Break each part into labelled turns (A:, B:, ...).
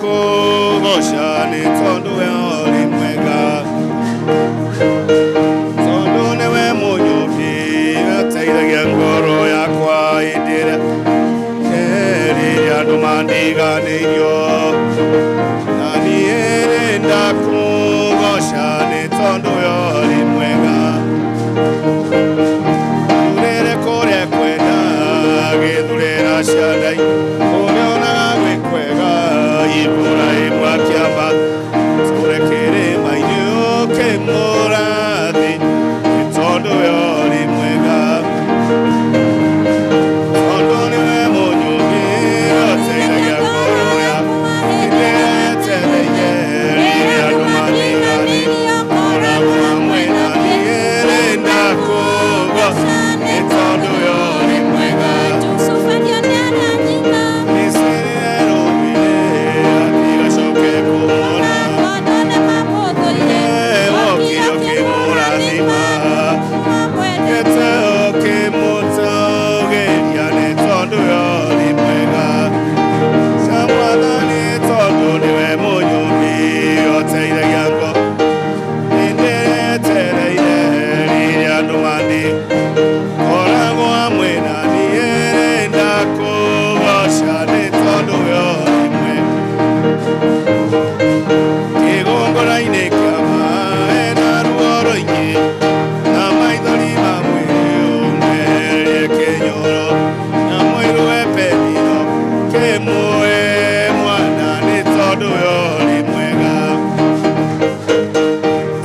A: Kũgoca nĩ tondũ we ũrĩ mwega, tondũ nĩwe mũnyũmbi ateithagia ngoro yakwa hĩndĩ ĩrĩa rĩrĩa andũ mandiganĩirio. Na niĩ nĩndakũgoca nĩ tondũ we ũrĩ mwega. Thurĩre kũrĩa kwenda, gĩthurĩra ciana kũrĩa onaga gwĩ kwega. Iburahĩmu akĩamba tũre kĩrĩma-inĩ ũkĩmũrathi nĩ tondũ we ũrĩ mwega. Tondũ nĩwe mũnyũmbi ũteithagia ngoro yakwa hĩndĩ ĩrĩa yetereire rĩrĩa andũ mandiganĩirio. Koragwo hamwe na niĩ nĩndakũgoca nĩ tondũ we ũrĩ mwega. Misiri erũmire atigacoke kũmona. Wokire ũkĩmũrathima, Ete ũkĩmũtũgĩria nĩ tondũ we ũrĩ mwega. Cia Mwathani tondũ nĩwe mũnyũmbi ũteithagia ngo hĩndĩ ĩrĩa yetereire rĩrĩa andũ mandi koragwo hamwe na niĩ nĩndakũgoca nĩ tondũ we ũrĩ mwega. Kĩgongona-inĩ kĩa maĩ na ruo rũingĩ na maithori ma mwĩrĩ ũmwehererie kĩnyoro na mũiruwe Penina kĩmũhe mwana nĩ tondũ we ũrĩ mwega.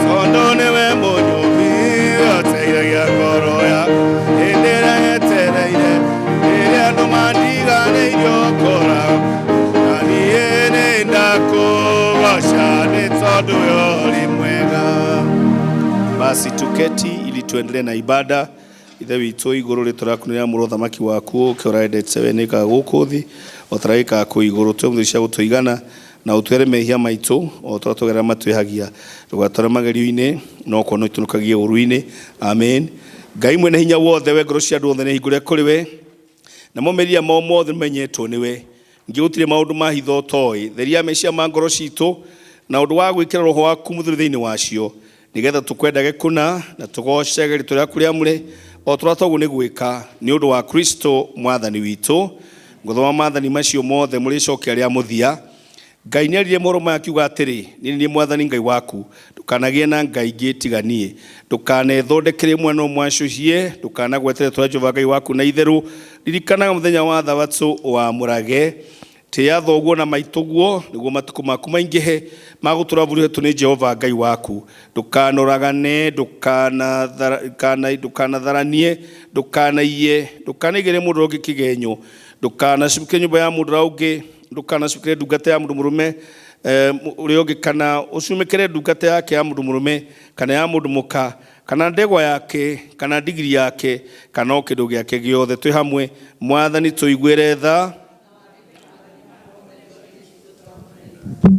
A: Tondũ nĩwe mũnyũmbi ũteithagia ngoro ya hĩndĩ ĩrĩa yetereire rĩrĩa andũ mandiganĩirio koragwo na niĩ nĩndakũgoca nĩ tondũ we ũrĩ mwega. Basi tuketi ili tuendelee na ibada. Ithe witũ igũrũ rĩtwa rĩaku nĩrĩamũrwo ũthamaki waku ũke ũrĩa wendete we nĩkaga gũkũ thĩ o ta ũrĩa wĩkaga kũu igũrũ. Tũhe mũthenya cia gũtũigana na ũtuhere mehia maitũ o ta ũrĩa tũgerera matwĩhagia. Ndũgatware magerio-inĩ no ũkorwo ũtũnũkagie ũũru-inĩ. Amen. Ngai mwene hinya wothe we ngoro cia andũ othe nĩ hingũre kũrĩ we namo meciria mao mothe menyetwo nĩwe. Ningĩ gũtirĩ maũndũ ma hitho ũtoĩ. Theria meciria ma ngoro citũ na ũndũ wa gwĩkĩra roho waku mũtheru thĩinĩ wacio nĩgetha tũkwendage kũna na tũgocage rĩtwa rĩaku rĩamũre o ta ũrĩa twaguo nĩ gwĩka nĩ ũndũ wa Kristo mwathani witũ. Ngũthoma maathani macio mothe mũrĩcokia rĩa mũthia. Ngai nĩaririe mohoro maya akiuga atĩrĩ, niĩ nĩ niĩ mwathani Ngai waku, ndũkanagĩe na ngai ingĩ tiga niĩ. Ndũkanethondekere mwana mwacũhie, ndũkanagwetere rĩĩtwa rĩa Jehova Ngai waku na itherũ. Ririkanaga mũthenya wa thabatũ wamũrage. Tĩĩa thoguo na maitũguo, nĩguo matukũ maku maingĩhe ma gũtũũra bũrũri ũheetwo nĩ Jehova Ngai waku. Ndũkanoragane, ndũkanatharanie, ndũkanaiye, ndũkanaigĩrĩre mũndũ ũrĩa ũngĩ kĩgenyo, ndũkanacukĩre nyũmba ya mũndũ ũrĩa ũngĩ, ndũkanacukĩre ndungata ya mũndũ mũrũme ũrĩa ũngĩ, kana ũcumĩkĩre ndungata yake ya mũndũ mũrũme kana ya mũndũ mũka, kana ndegwa yake, kana ndigiri yake, kana o kĩndũ gĩake gĩothe. Twĩ hamwe, Mwathani tũiguĩre tha.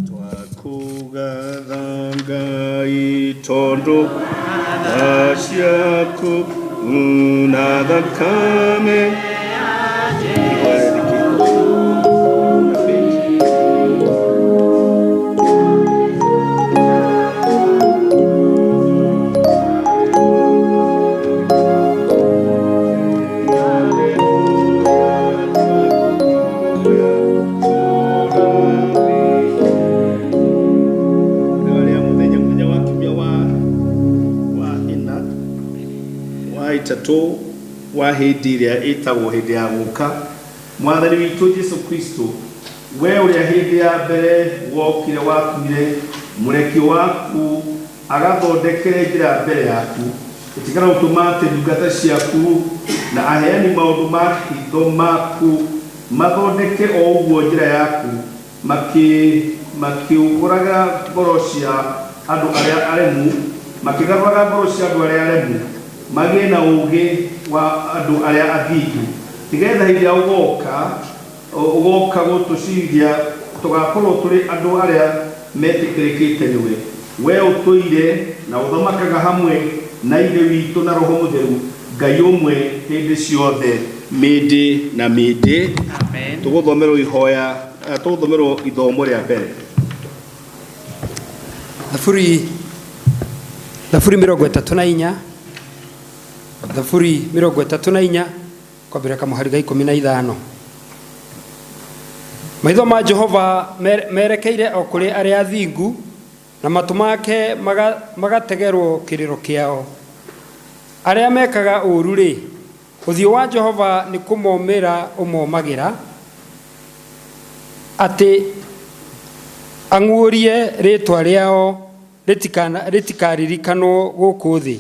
A: Twakũgatha Ngai tondũ tha ciaku na thakame. Rĩa mũthenya mũthenya wa kiumia wa wa ĩna wa ĩtatũ wa hĩndĩ ĩrĩa ĩtagwo hĩndĩ ya gũka mwathani witũ Jesu Kristo we ũrĩa hĩndĩ ya mbere wokire wakuire mũrekio waku agathondekere njĩra mbere yaku ĩtĩkĩra gũtũma atĩ ndungata ciaku na aheani maũndũ ma hitho maku mathondeke o ũguo njĩra yaku makĩũgũraga ngoro cia andũ arĩa aremu, makĩgarũraga ngoro cia andũ arĩa aremu magĩe na ũũgĩ wa andũ arĩa athingu, nĩgetha hĩndĩ ĩrĩa ũgooka ũgooka gũtũciirithia tũgaakorwo tũrĩ andũ arĩa metĩkĩrĩkĩte nĩwe. Wee ũtũire na ũthamakaga hamwe na Ithe witũ na Roho Mũtheru, Ngai ũmwe hĩndĩ ciothe, mĩndĩ na mĩndĩ.
B: Amen.
A: Tũgũthomerwo ihoya Tũgũthomerwo ithomo rĩa mbere.
B: Thaburi Thaburi 34, Thaburi 34, kwambĩrĩria kamũhari ga 15. Maitho ma Jehova merekeire o kũrĩ arĩa athingu, na matũ make magategerwo kĩrĩro kĩao. Arĩa mekaga ũũru-rĩ, ũthiũ wa Jehova nĩ kũmomĩra ũmomagĩra, atĩ ang'uũrie rĩĩtwa rĩao rĩtikaririkanwo gũkũ thĩ.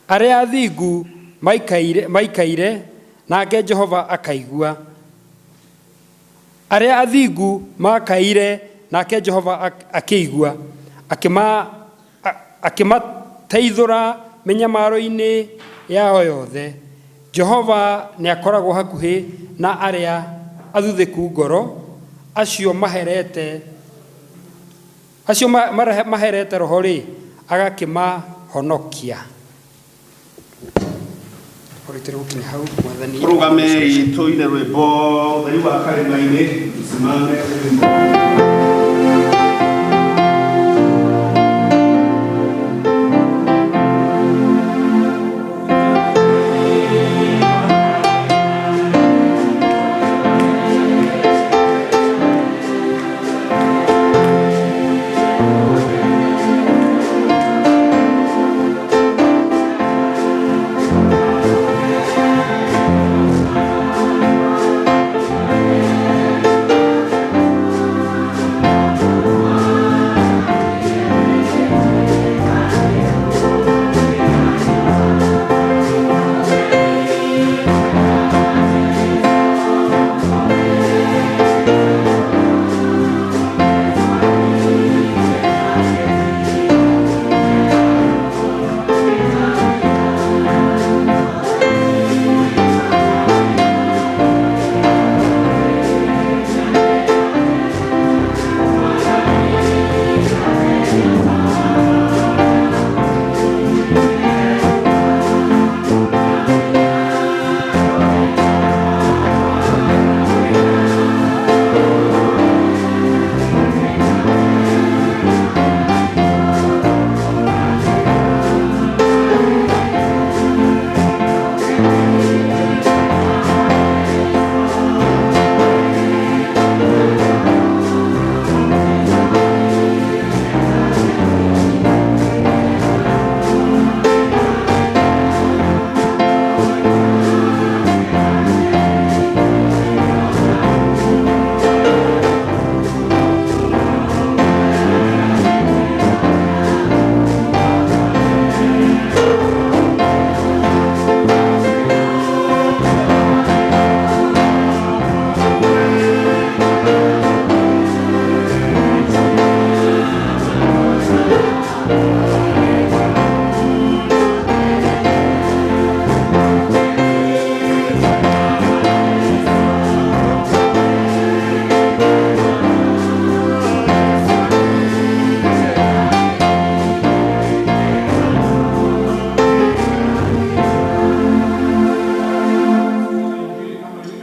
B: Arĩa athingu maikaire, nake Jehova akaigua. Arĩa athingu makaire, nake Jehova akĩigua, akĩmateithũra mĩnyamaro-inĩ yao yothe. Jehova nĩakoragwo hakuhĩ na arĩa athuthĩku ngoro, acio maherete roho-rĩ, agakĩmahonokia. Ũrĩtĩre gũkinya hau, Mwathani.
A: Tũrũgame tũine rwĩmbo ũtheri wa karĩma-inĩ, tusimame rwĩmbo.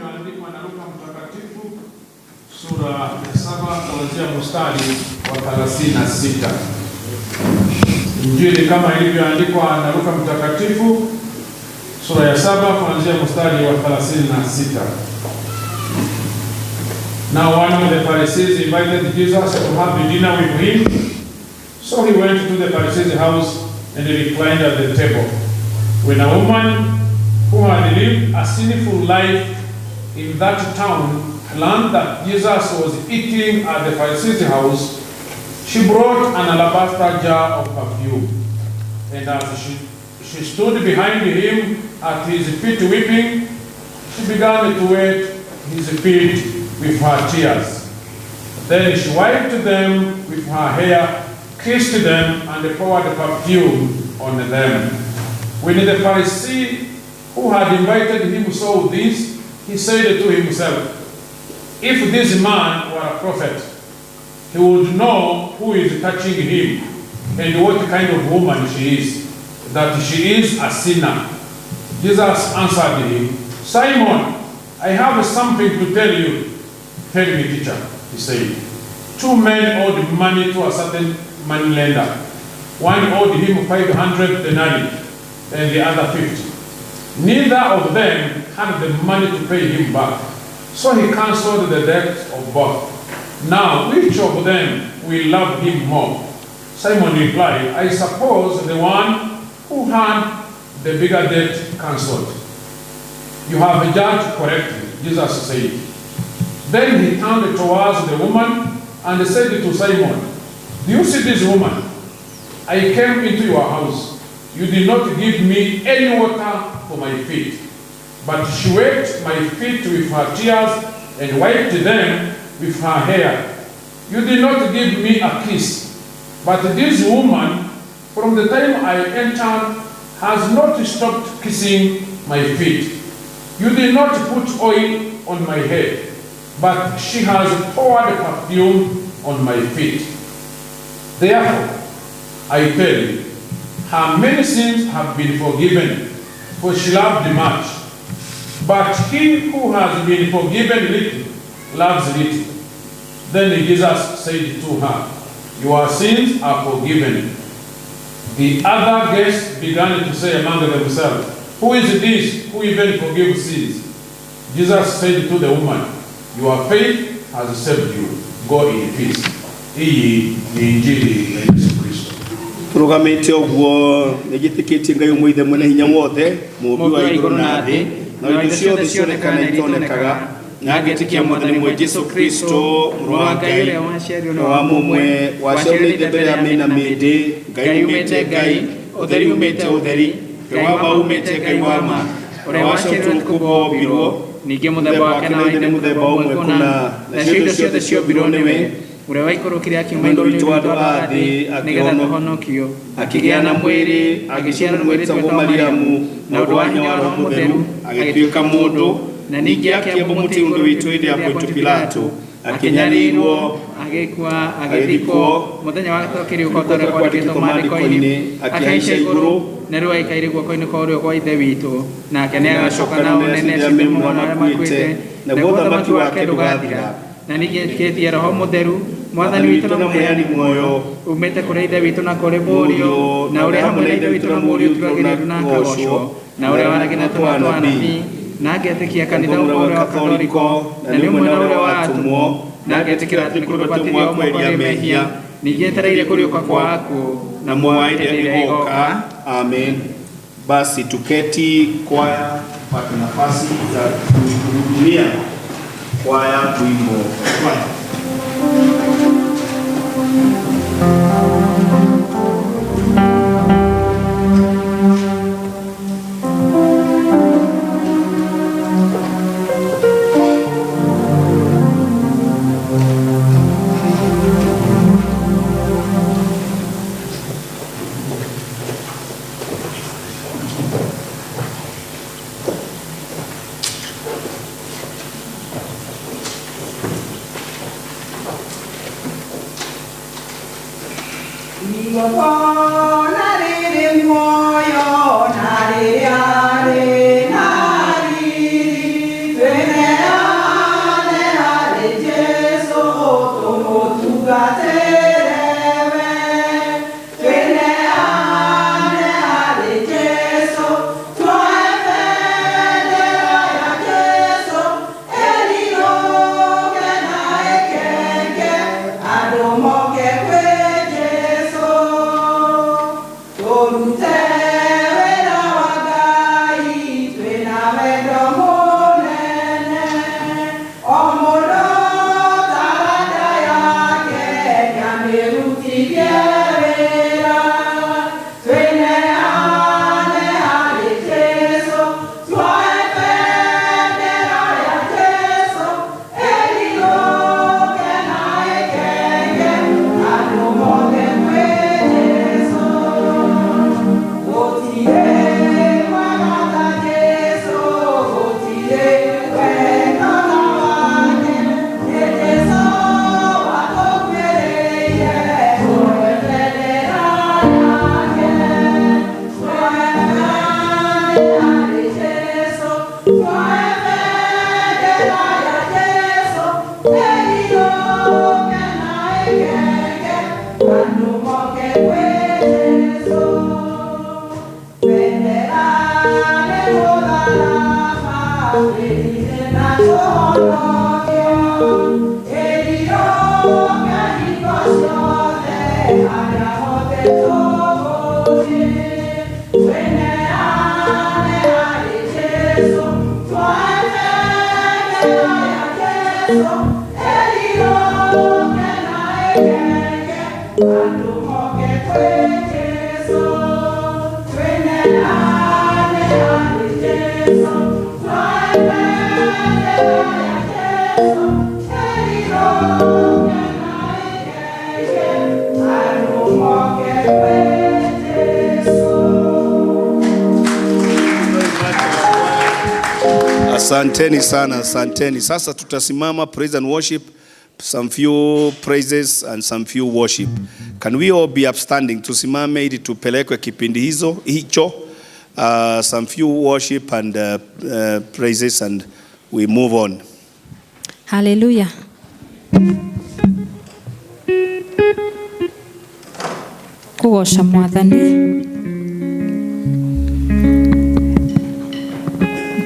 C: Injili kama ilivyoandikwa na Luka Mtakatifu sura ya 7 kuanzia mstari wa 36. Injili kama ilivyoandikwa na Luka Mtakatifu sura ya 7 kuanzia mstari wa 36. Now one of the Pharisees invited Jesus to have dinner with him. So he went to the Pharisee's house and reclined at the table. When a woman who had lived a sinful life in that town learned that Jesus was eating at the Pharisee's house, she brought an alabaster jar of perfume. And as she stood behind him at his feet weeping, she began to wet his feet with her tears. Then she wiped them with her hair, kissed them, and poured perfume on them. When the Pharisee who had invited him saw this, he said to himself, "If this man were a prophet, he would know who is touching him and what kind of woman she is, that she is a sinner." Jesus answered him, "Simon, I have something to tell you." "Tell me, teacher." He said, 2 men owed money to a certain moneylender. One owed him 500 denarii and the other 50. Neither of them had the money to pay him back, so he cancelled the debt of both. Now, which of them will love him more? Simon replied, I suppose the one who had the bigger debt cancelled. You have judged correctly, Jesus said. Then he turned towards the woman and said to Simon, Do you see this woman? I came into your house. You did not give me any water for my feet, but she wet my feet with her tears and wiped them with her hair. You did not give me a kiss, but this woman, from the time I entered, has not stopped kissing my feet. You did not put oil on my head, but she has poured perfume on my feet. Therefore, I tell you, her many sins have been forgiven, for she loved much. But he who has been forgiven little loves little. Then Jesus said to her, Your sins are forgiven. The other guests began to say among themselves, Who is this who even forgives sins? Jesus said to the woman, Your faith has saved you. Go in peace. Iyi ni Injili ya Yesu Kristo.
A: Tũrũgamĩte ũguo nĩnjĩtĩkĩtie Ngai ũmwe Ithe mwene hinya wothe, mũũmbi wa igũrũ na thĩ, na indo ciothe cionekaga na itonekaga, na ngetĩkia Mwathani mwe Jesũ Kristo, mũrũ wa Ngai, ũrĩa wa mũmwe, waciarirwo nĩ Ithe mbere ya mĩena mĩndĩ, Ngai umĩte Ngai, ũtheri umĩte ũtheri, Ngai wa ma umĩte Ngai wa ma, ũrĩa waciarirwo ti kũmbwo wombirwo,
D: ningĩ mũthemba wake na wa Ithe
A: nĩ mũthemba ũmwe kũna,
D: nacio indo ciothe ciombirwo nĩwe, ũrĩa waikũrũkire akiuma
A: Mũndũ
D: igũrũ nĩ
A: witũ
D: ũndũ
A: andũ a
D: wa
A: thĩ,
D: thĩ nĩgetha tũhonokio,
A: akĩgĩa na mwĩrĩ, agĩciarwo nĩ mwĩtagwo Mariamu, na ũndũ wa hinya wa Roho Mũtheru, agĩtuĩka mũndũ,
D: na ningĩ
A: akĩambwo mũtĩ ũndũ witũ hĩndĩ ya Pontio Pilato, akĩnyariirwo,
D: agĩkua, agĩthikwo, mũthenya wa gatatũ akĩriũka ta ũrĩa kwandĩkĩtwo maandĩko-inĩ,
A: akĩhaica igũrũ,
D: na rĩu aikaire guoko-inĩ kwa ũrĩo kwa Ithe witũ, nake nĩagacoka na ũnene
A: aciire
D: aciire muoyo na arĩa makuĩte,
A: naguo ũthamaki wake ndũgathira.
D: Na ningĩ njĩtĩkĩtie Roho Mũtheru, Mwathani witũ na
A: mũheani muoyo,
D: umĩte kũrĩ Ithe witũ na kũrĩ Mũriũ, na ũrĩa hamwe na Ithe witũ na Mũriũ turagĩrĩrio na akagocwo, na ũrĩa waragia na tũnua twa anabii, na ngetĩkia kanitha ũmwe ũrĩa wa Katholiko, na nĩ ũmwe na ũrĩa wa atũmwo, na ngetĩkĩra atĩ nĩ kũrĩ ũbatithio ũmwe kũrĩ mehia, ningĩ etereire kũriũka kwa akuũ,
A: na muoyo ĩrĩa ĩgoka. Amen. Basi tuketi, kwaya tupate nafasi za kuhudumia kwaya wimbo kwaya.
E: Igongona rĩrĩ muoyo na rĩrĩa rĩna riri, twĩneane harĩ Jesũ tũmũtungatĩre we. Twĩneane harĩ Jesũ, tuoe bendera ya Jesũ, ĩrirũke na ĩkenge, andũ moke kwĩ Jesũ. Andũ moke kwĩ Jesũ. Bendera nĩ mũtharaba, twĩrire na tũhonokio. Ĩrirũke hingo ciothe, harĩa hothe tũgũthiĩ. Twĩneane harĩ Jesũ, tuoe bendera ya Jesũ. Ĩrirũke na ĩgenge, andũ moke kwĩ Jesũ. Twĩneane harĩ Jesũ, tuoe bendera ya Jesũ. Ĩrirũke na ĩgenge, andũ moke kwĩ Jesũ.
A: Asanteni sana, asanteni. Sasa tutasimama praise and worship, some few praises and some few worship. Can we all be upstanding? Tusimame ili tupelekwe kipindi hizo hicho. Some few worship and praises and we move on.
F: Haleluya. Kũgoca Mwathani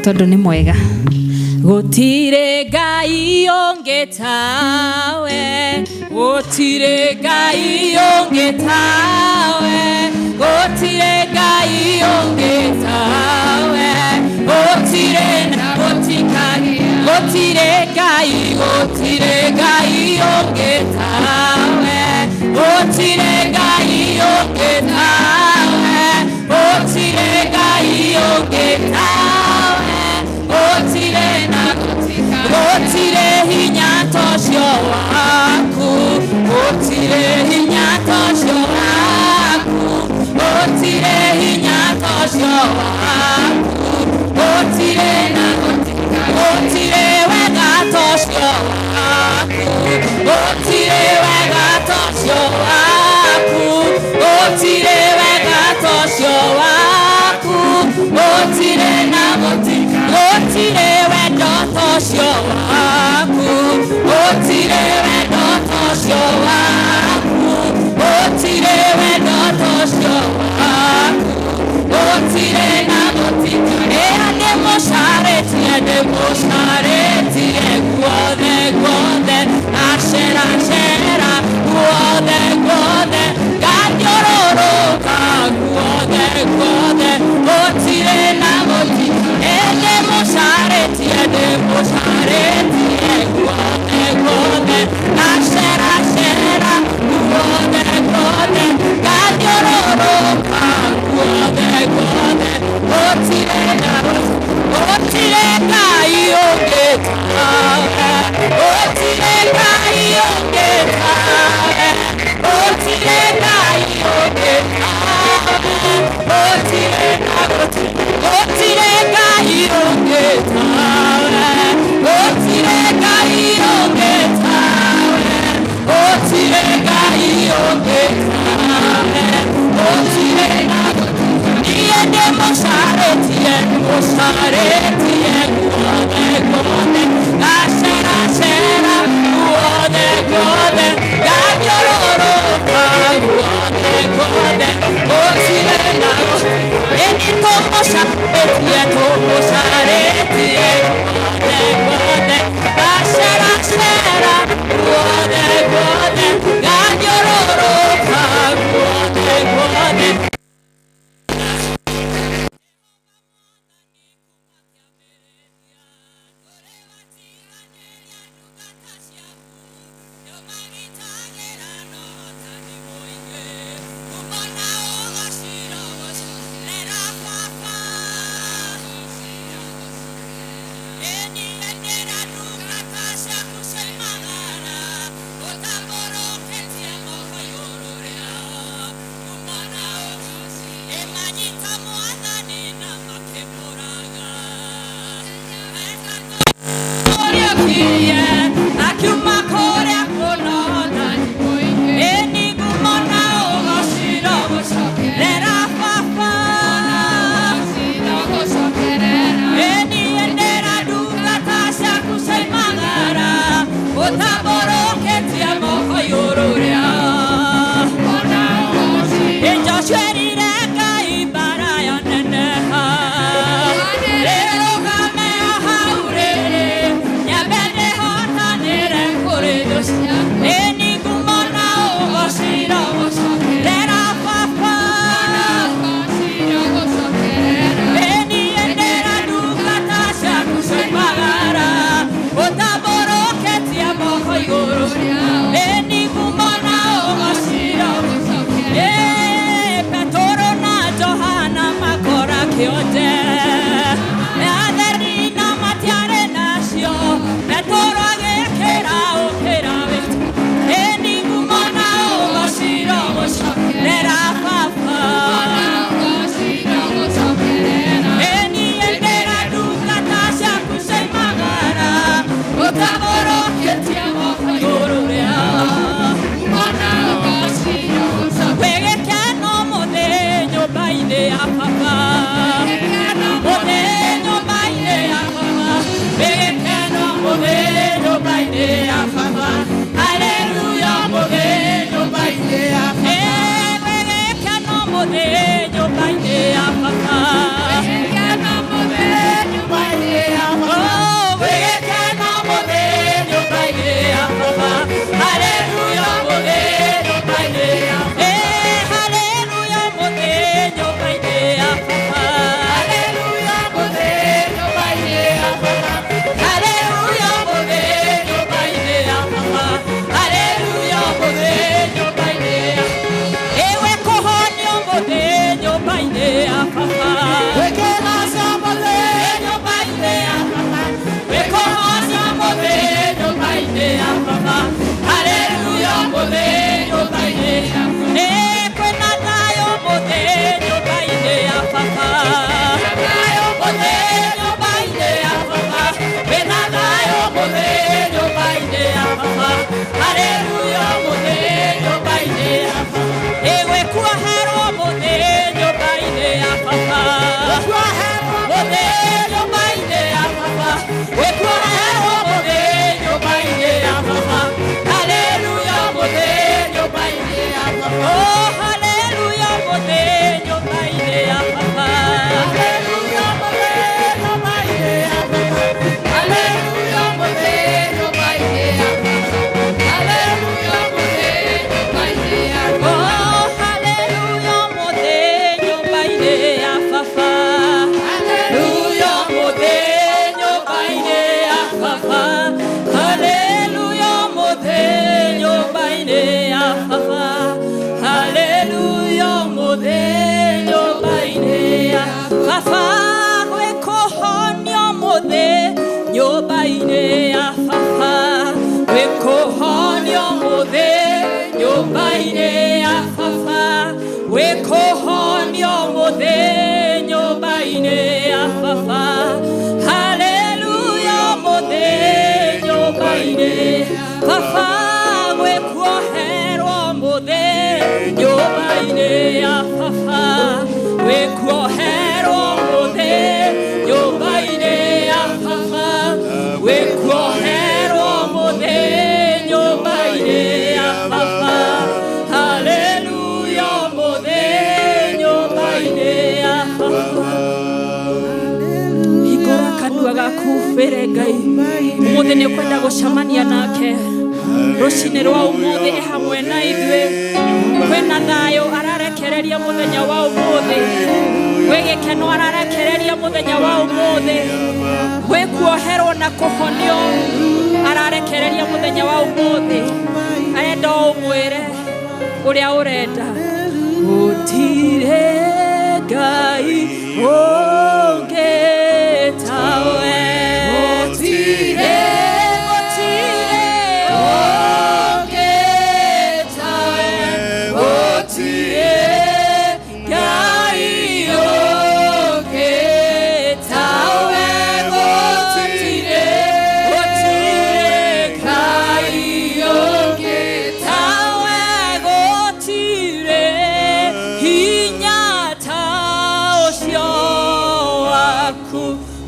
F: tondũ nĩ mwega. Gũtirĩ Ngai ũngĩ tawe, gũtirĩ Ngai ũngĩ tawe, gũtirĩ Ngai ũngĩ tawe, gũtirĩ na gũtikagĩa, gũtirĩ Ngai, gũtirĩ Ngai ũngĩ tawe, gũtirĩ Ngai ũngĩ tawe, gũtirĩ Ngai ũngĩ tawe, gũtirĩ na gũtirĩ hinya tocio waku, gũtirĩ hinya tocio waku, gũtirĩ hinya tocio waku, gũtirĩ na gũtirĩ wega tocio waku, gũtirĩ wega tocio waku, gũtirĩ wega tocio waku, gũtirĩ na gũtirĩ wendo tocio waku, gũtirĩ wendo tocio waku, gũtirĩ wendo tocio waku, gũtirĩ na gũtirĩ ndĩmũcarĩtie ndĩmũcarĩtie guothe guothe aceracera guothe guothe ngathiũrũrũka guothe guothe gũtirĩ na gũtirĩ ndĩmũcarĩtie ndĩmũcarĩtie guothe guothe aceracera guothe guothe ngathiũrũrũka guothe guothe gũtirĩ na gũtirĩ Ngai ũngĩ tawe, gũtirĩ Ngai ũngĩ tawe, gũtirĩ Ngai ũngĩ tawe, gũtirĩ na gũtirĩ Ngai ũngĩ tawe, gũtirĩ Ngai ũngĩ tawe, gũtirĩ Ngai ũngĩ tawe, gũtirĩ na niĩ ndĩmũcarĩtie ndĩmũcarĩtie guothe guothe ngaceracera guothe guothe ngathiũrũrũka guothe guothe gũtirĩ na ĩni tũmũcarĩtie tũmũcarĩtie guothe guothe ngaceracera guothe guothe ngathiũrũrũka guothe guothe. Gwĩkũhonio mũthĩ nyũmba-inĩ ya baba. Haleluya mũthĩ nyũmba-inĩ baba. Gwĩkuoherwo mũthĩ nyũmba-inĩ ya baba. Gwĩkuoherwo mũthĩ nyũmba-inĩ ya baba. Gwĩkuoherwo mũthĩ nyũmba-inĩ ya baba. Haleluya mũthĩ nyũmba-inĩ ya baba. Hingũra kanua gaku wĩre Ngai ũmũthĩ nĩ ũkwenda gũcemania nake. Rũcinĩ rwa ũmũthĩ e hamwe na ithuĩ. Kwĩna thayũ ararekereria mũthenya wa ũmũthĩ. Gwĩ gĩkeno ararekereria mũthenya wa ũmũthĩ. Gwĩ kuoherwo na kũhonio ararekereria mũthenya wa ũmũthĩ. Arenda o ũmwĩre ũrĩa ũrenda. Gũtirĩ Ngai ũngĩ tawe. Gũtirĩ, gũtirĩ ũngĩ tawe. Gũtirĩ Ngai ũngĩ tawe. Gũtirĩ, gũtirĩ Ngai ũngĩ tawe. Gũtirĩ hinya ta ũcio waku.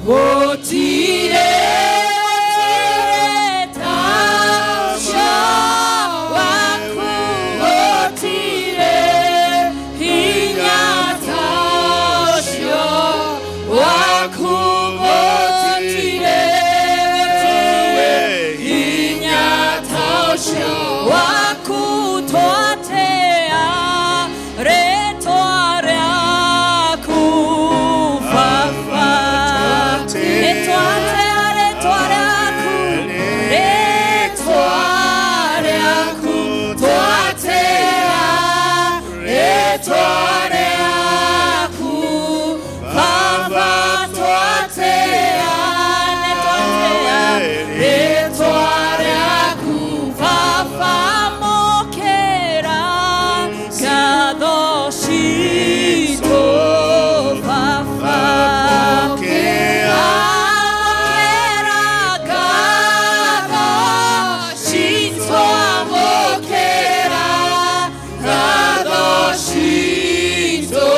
F: Gũtirĩ, gũtirĩ ta ũcio waku. Gũtirĩ hinya ta ũcio waku. Gũtirĩ, gũtirĩ hinya ta ũcio waku. Twatea rĩtwa rĩaku baba. Nĩtwatea rĩtwa rĩaku, rĩtwa rĩaku. Twatea rĩtwa rĩaku baba. Twatea, nĩtwatea rĩtwa rĩaku baba. Mokera ngatho citũ baba. Amũkĩra ngatho citũ. Amũkĩra ngatho citũ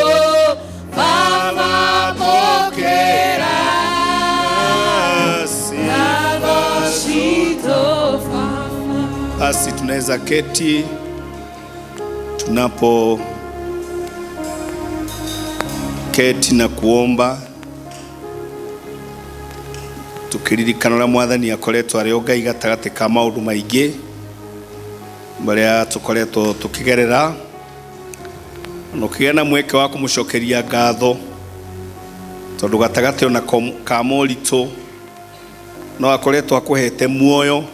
F: baba. Amũkĩra ngatho citũ baba.
A: Basi tunaweza keti tunapo keti na kuomba tukiririkana ũrĩa Mwathani akoretwo arĩ o Ngai gatagatĩ ka maũndũ maingĩ marĩa tũkoretwo tũkĩgerera, na ũkĩgĩa na mweke wa kũmũcokeria ngatho tondũ gatagatĩ ona ka moritũ no akoretwo akũhete muoyo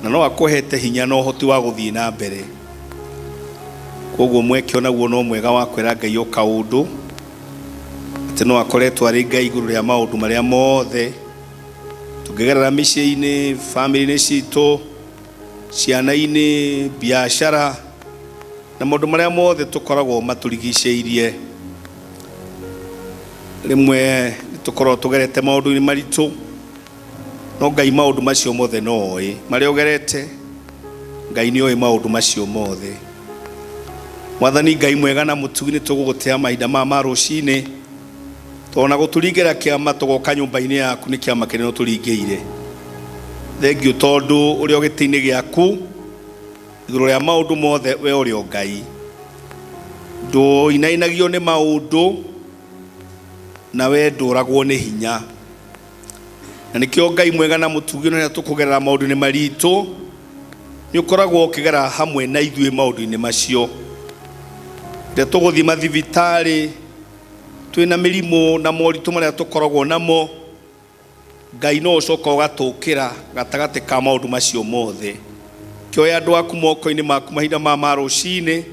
A: na no akũhete hinya na ũhoti wa gũthiĩ na mbere. Koguo mweke onaguo no mwega wa kwĩra Ngai o kaũndũ atĩ no akoretwo arĩ Ngai igũrũ rĩa maũndũ marĩa mothe tũngĩgerera mĩciĩ-inĩ, bamĩrĩ-inĩ citũ, ciana-inĩ, biacara na maũndũ marĩa mothe tũkoragwo matũrigicĩirie. Rĩmwe nĩ tũkoragwo tũgerete maũndũ-inĩ maritũ, no Ngai maũndũ macio mothe no oĩ marĩa ũgerete. Ngai nĩ oĩ maũndũ macio mothe. Mwathani Ngai mwega na mũtugi, nĩ tũgũgũtĩa mahinda maya ma rũcinĩ tona gũtũringĩra kĩama tũgoka nyũmba-inĩ yaku nĩ kĩama kĩnene ũtũringĩire. Thengiũ tondũ ũrĩ o gĩtĩ-inĩ gĩaku igũrũ rĩa maũndũ mothe, we ũrĩ o Ngai, ndũinainagio nĩ maũndũ na we ndũragwo nĩ hinya. Na nĩkĩo Ngai mwega na mũtugi, na tũkũgerera maũndũ-inĩ maritũ nĩ ũkoragwo ũkĩgera hamwe na ithuĩ maũndũ-inĩ macio. Rĩrĩa tũgũthiĩ mathibitarĩ twĩna mĩrimũ na moritũ marĩa tũkoragwo namo, Ngai no ũcoka ũgatũkĩra gatagatĩ ka maũndũ macio mothe. Kĩoya andũ aku moko-inĩ maku mahinda ma rũcinĩ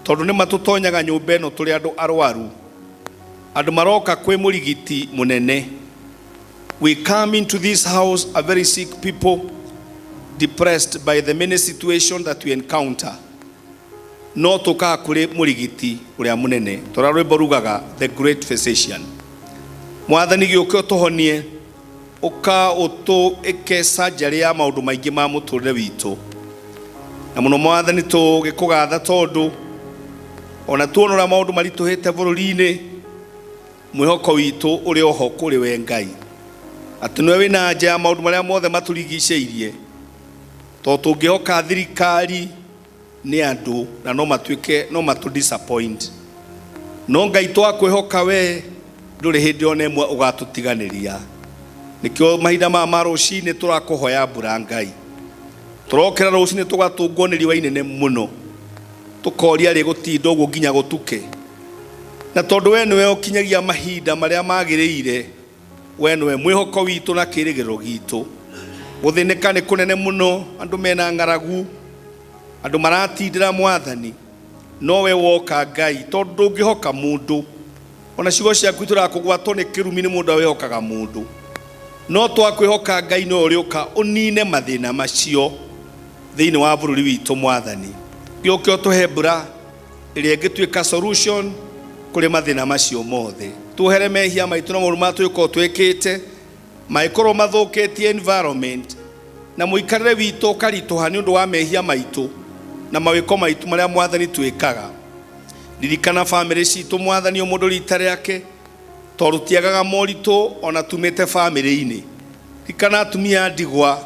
A: tondũ nĩ matũtonyaga nyũmba ĩno tũrĩ andũ arwaru, andũ maroka kwĩ mũrigiti mũnene. We come into this house a very sick people, depressed by the many situations that we encounter. No tũkaga kũrĩ mũrigiti ũrĩa mũnene tũrĩa rwĩmbo rugaga the great physician. Mwathani gĩũke ũtũhonie, ũka ũtũĩke surgery ya maũndũ maingĩ ma mũtũrĩre witũ. Na mũno Mwathani tũgĩkũgatha tondũ ona tuona ũrĩa maũndũ maritũhĩte bũrũri-inĩ, mwĩhoko witũ ũrĩ oho kũrĩ we Ngai, atĩ nĩwe wĩna anja ya maũndũ marĩa mothe matũrigicĩirie, tondũ tũngĩhoka thirikari nĩ andũ na no matuĩke no matũ disappoint. No Ngai twakwĩhoka we ndũrĩ hĩndĩ ona ĩmwe ũgatũtiganĩria. Nĩkĩo mahinda maya ma rũcinĩ tũrakũhoya mbura Ngai. Tũrokĩra rũcinĩ tũgatũngwo nĩ riũa inene mũno, tũkoria rĩgũtinda ũguo nginya gũtuke. Na tondũ we nĩwe ũkinyagia mahinda marĩa magĩrĩire, we nĩwe mwĩhoko witũ na kĩrĩgĩrĩro gitũ. Gũthĩnĩka nĩ kũnene mũno, andũ mena ng'aragu, andũ maratindĩra Mwathani, no we woka Ngai, tondũ ndũngĩhoka mũndũ. Ona ciugo ciaku itũrakũgwatwo nĩ kĩrumi nĩ mũndũ wĩhokaga mũndũ. No twakwĩhoka Ngai no ũrĩũka ũnine mathĩna macio thĩinĩ wa bũrũri witũ Mwathani. Gĩũke ũtũhe mbura ĩrĩa ĩngĩtuĩka solution kũrĩ mathĩna macio mothe. Tuohere mehia maitũ na maũndũ marĩa tũgĩkorwo twĩkĩte mangĩkorwo mathũkĩtie environment na mũikarĩre witũ ũkaritũha nĩ ũndũ wa mehia maitũ na mawĩko maitũ marĩa Mwathani twĩkaga. Ririkana bamĩrĩ citũ Mwathani o mũndũ rita rĩake, tondũ tiagaga moritũ ona tumĩte bamĩrĩ-inĩ. Ririkana atumia a ndigwa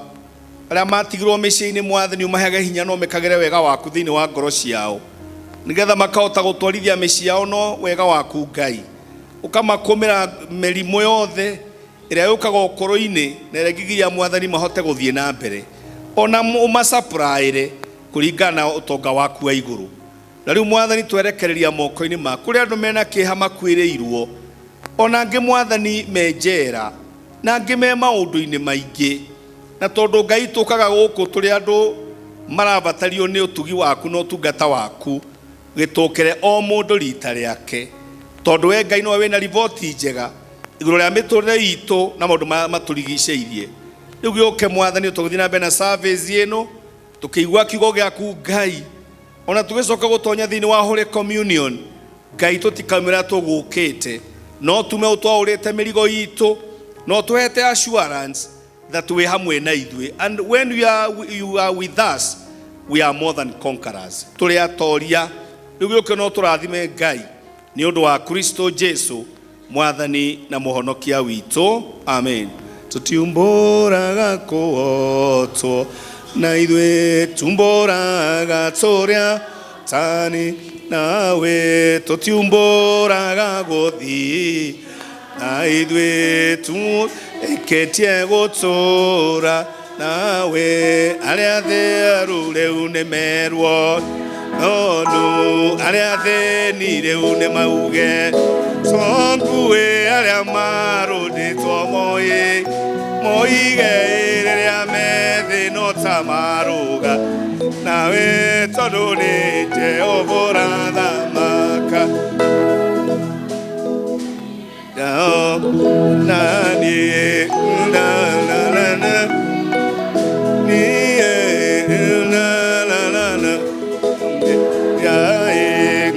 A: arĩa matigirwo mĩciĩ-inĩ Mwathani, ũmahege hinya no mekagĩre wega waku thĩinĩ wa ngoro ciao, nĩgetha makahota gũtwarithia mĩciĩ yao no wega waku Ngai. Ũkamakũmĩra mĩrimũ yothe ĩrĩa yũkaga ũkũrũ-inĩ na ĩrĩa ĩngĩgiria Mwathani mahote gũthiĩ na mbere, ona ũmacapuraĩre kũringana na ũtonga waku wa igũrũ. Na rĩu Mwathani twerekereria moko-inĩ maku kũrĩ andũ mena kĩeha makuĩrĩirwo, ona angĩ Mwathani me njera, na angĩ me maũndũ-inĩ maingĩ. Na tondũ Ngai tũkaga gũkũ tũrĩ andũ marabatario nĩ ũtugi waku na ũtungata waku, gĩtũkĩre o mũndũ rita rĩake, tondũ we Ngai nowe wĩna riboti njega igũrũ rĩa mĩtũrĩre itũ na maũndũ marĩa matũrigicĩirie. Rĩu gĩũke Mwathani, tũgĩthiĩ na mbere na service ĩno tũkĩigua kiugo gĩaku Ngai, ona tũgĩcoka gũtonya thĩinĩ wa Holy Communion Ngai, tũtikaumĩra tũgũkĩte, no tume ũtwaũrĩte mĩrigo itũ, no tũhete assurance that wĩ hamwe na ithuĩ, and when you are with us we are more than conquerors, tũrĩ atoria. Rĩu gĩũke no tũrathime Ngai nĩ ũndũ wa Kristo Jesu Mwathani na mũhonokia witũ, amen. Tũtiumbũraga kũhotwo na ithuĩ tumbũraga tũrĩa tani nawe, tũtiumbũraga gũthiĩ na ithuĩ tuĩkĩtie gũtũra nawe. Arĩa atheru rĩu nĩ merwo nonu, arĩa athĩni rĩu nĩ mauge tonguĩ, arĩa marũndĩtwo moi moige rĩrĩa methĩ no ta marũga nawe, tondũ nĩ Jehova ũrathamaka. Na niĩ na na na na niĩ na na na na ya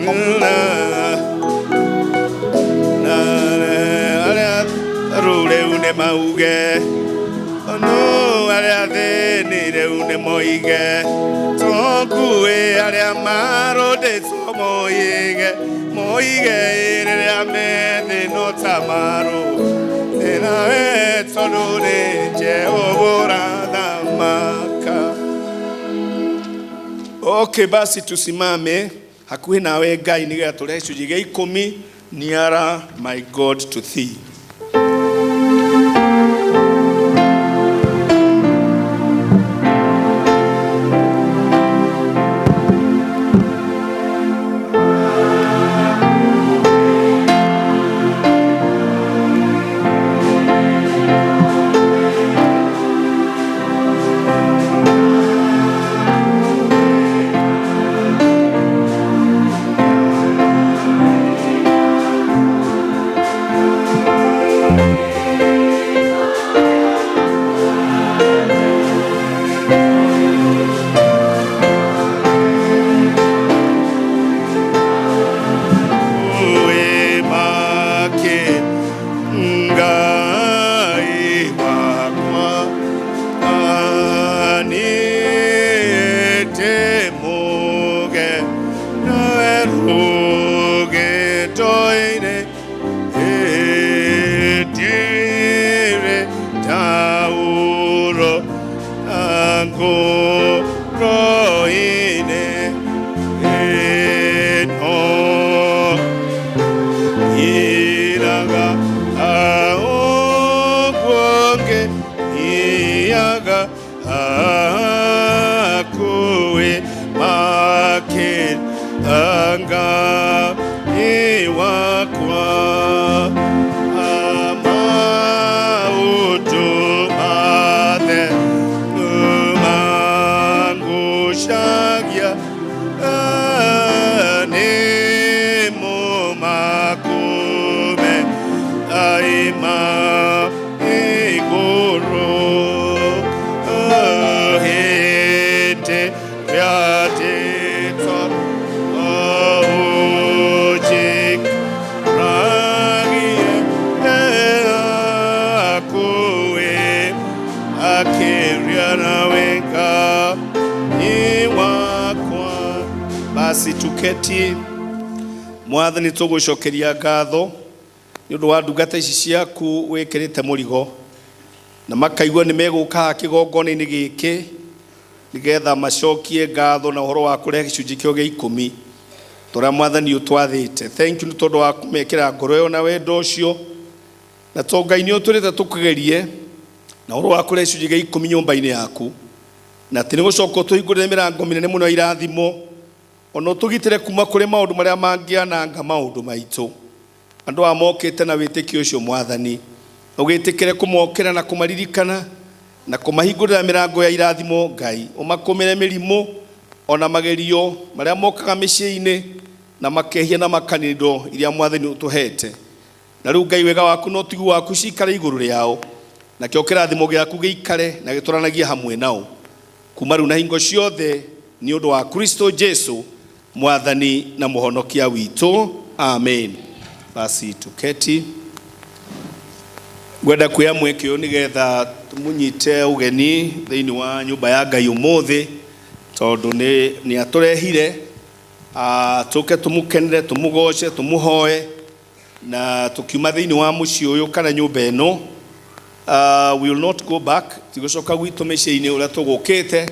A: na na arĩa rĩu nĩ mauge no arĩa athĩni rĩu nĩ moige tũkuĩ, arĩa marũndĩtwo moige moige rĩrĩa methĩ no ta marũ nawe, tondũ nĩ Jehova ũrathamaka. Okay, basi tusimame hakuhĩ nawe Ngai nĩgetha tũrehe gĩcunjĩ gĩa ikũmi. Nearer my God to thee. Ngai wakwa amautu mathe mangushagia nimo makume aima iguru hete vyatitwa ojik rangi akue akiria nawenga ni wakwa. Basi tuketi. Mwathani, tũgũcokeria ngatho nĩ ũndũ wa ndungata ici ciaku wĩkĩrĩte mũrigo na makaigua nĩ megũka haha kĩgongona-inĩ gĩkĩ nĩgetha macokie ngatho na ũhoro wa kũrehe gĩcunjĩ kĩo gĩa ikũmi tũrĩa Mwathani ũtwathĩte. Thank you nĩ tondũ wa kũmekĩra ngoro ĩyo na wendo ũcio, na to Ngai nĩ ũtũrĩte tũkũgerie na ũhoro wa kũrehe gĩcunjĩ gĩa ikũmi nyũmba-inĩ yaku, na atĩ nĩ gũcoka ũtũhingũrĩre mĩrango mĩnene mũno ya irathimo, ona ũtũgitĩre kuma kũrĩ maũndũ marĩa mangĩananga maũndũ maitũ. Andũ aya mokĩte na wĩtĩkio ũcio, Mwathani, ũgĩtĩkĩre kũmokĩra na kũmaririkana na kũmahingũrĩra mĩrango ya irathimo. Ngai, ũmakũmĩre mĩrimũ ona magerio marĩa mokaga mĩciĩ-inĩ na makehia na makanindo iria Mwathani ũtũhete. Na rĩu Ngai, wega waku na ũtugi waku cikare igũrũ rĩao, nakĩo kĩrathimo gĩaku gĩikare na gĩtũranagie hamwe nao kuma rĩu na hingo ciothe, nĩ ũndũ wa Kristo Jesu Mwathani na mũhonokia witũ, amen. Basi tuketi. Ngwenda kuoya mweke ũyũ nĩgetha tũmũnyite ũgeni thĩinĩ wa nyũmba ya Ngai ũmũthĩ, tondũ nĩ atũrehire tũke tũmũkenere, tũmũgoce, tũmũhoe, na tũkiuma thĩinĩ wa mũciĩ ũyũ kana nyũmba ĩno, we will not go back, tigũcoka gwitũ mĩciĩ-inĩ ũrĩa tũgũkĩte,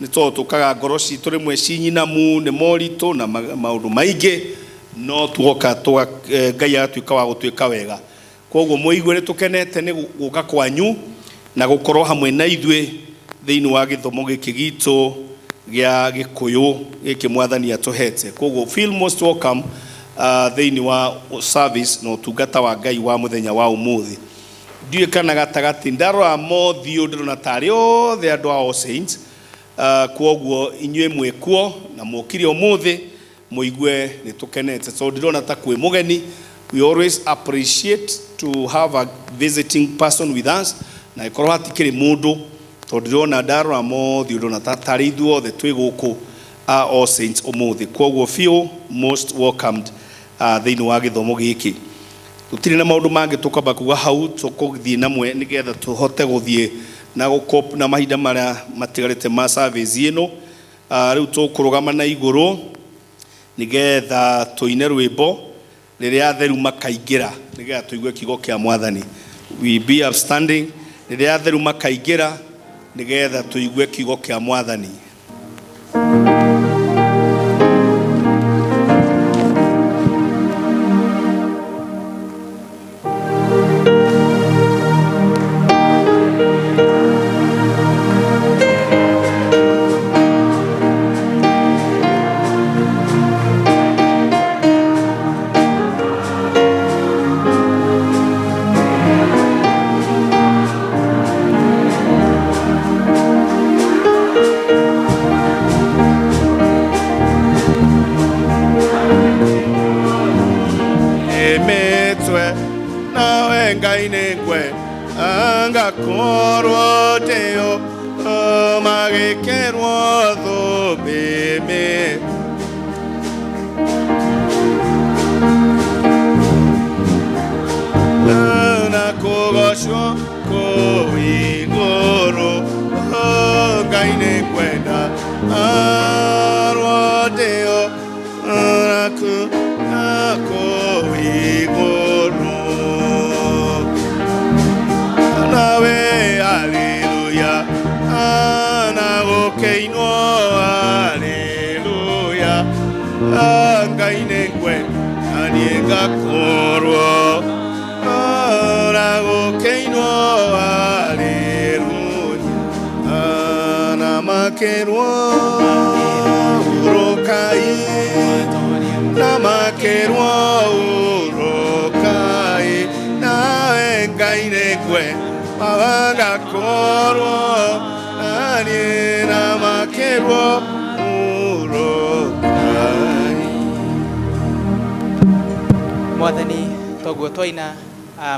A: nĩ tondũ tũkaga ngoro citũ rĩmwe cinyinamu nĩ moritũ na maũndũ maingĩ, no tuoka Ngai agatuĩka wa gũtuĩka wega. Koguo mũigue nĩ tũkenete nĩ gũka kwanyu na gũkorwo hamwe na ithuĩ thĩinĩ wa gĩthomo gĩkĩ gitũ gĩa Gĩkũyũ gĩkĩ Mwathani atũhete. Koguo feel most welcome thĩinĩ wa service na ũtungata wa Ngai wa mũthenya wa ũmũthĩ. Ndiũĩ kana gatagatĩ ndarora mothiũ ndĩrona tarĩ othe andũ a All Saints, kwoguo inyuĩ mwĩkuo na mũkire ũmũthĩ, mũigue nĩ tũkenete tondũ ndĩrona ta kwĩ mũgeni. We always appreciate to have a visiting person with us, na ĩkorwo hatikĩrĩ mũndũ, tondũ ndĩrona ndarora mothiũ ndĩrona ta tarĩ ithuothe twĩ gũkũ a All Saints ũmũthĩ. Kwoguo feel most welcomed thĩinĩ wa gĩthomo gĩkĩ. Tũtirĩ na maũndũ mangĩ tũkwamba kuga hau, tũkũthiĩ namwe nĩgetha tũhote gũthiĩ na gũcope na mahinda marĩa matigarĩte ma service ĩno. Rĩu tũkũrũgama na igũrũ nĩgetha tũine rwĩmbo rĩrĩa atheru makaingĩra, nĩgetha tũigue kiugo kĩa Mwathani. We be upstanding rĩrĩa atheru makaingĩra, nĩgetha tũigue kiugo kĩa Mwathani. Emetwe nawe Ngai nĩngwe angakorwo ndĩo magĩkĩrwo thũmbĩ na kũgocwo kũu igũrũ. Ngai nĩngwenda arwo ndĩo naku kũu igũrũ nawe haleluya na gũkĩinwo haleluya. Ngai nĩngwenda niĩ ngakorwo na gũkĩinwo haleluya na makĩrwo hurũkai. Baba ngakorwo naniĩ na makĩrwo hurũkai.
D: Mwathani, toguo twaina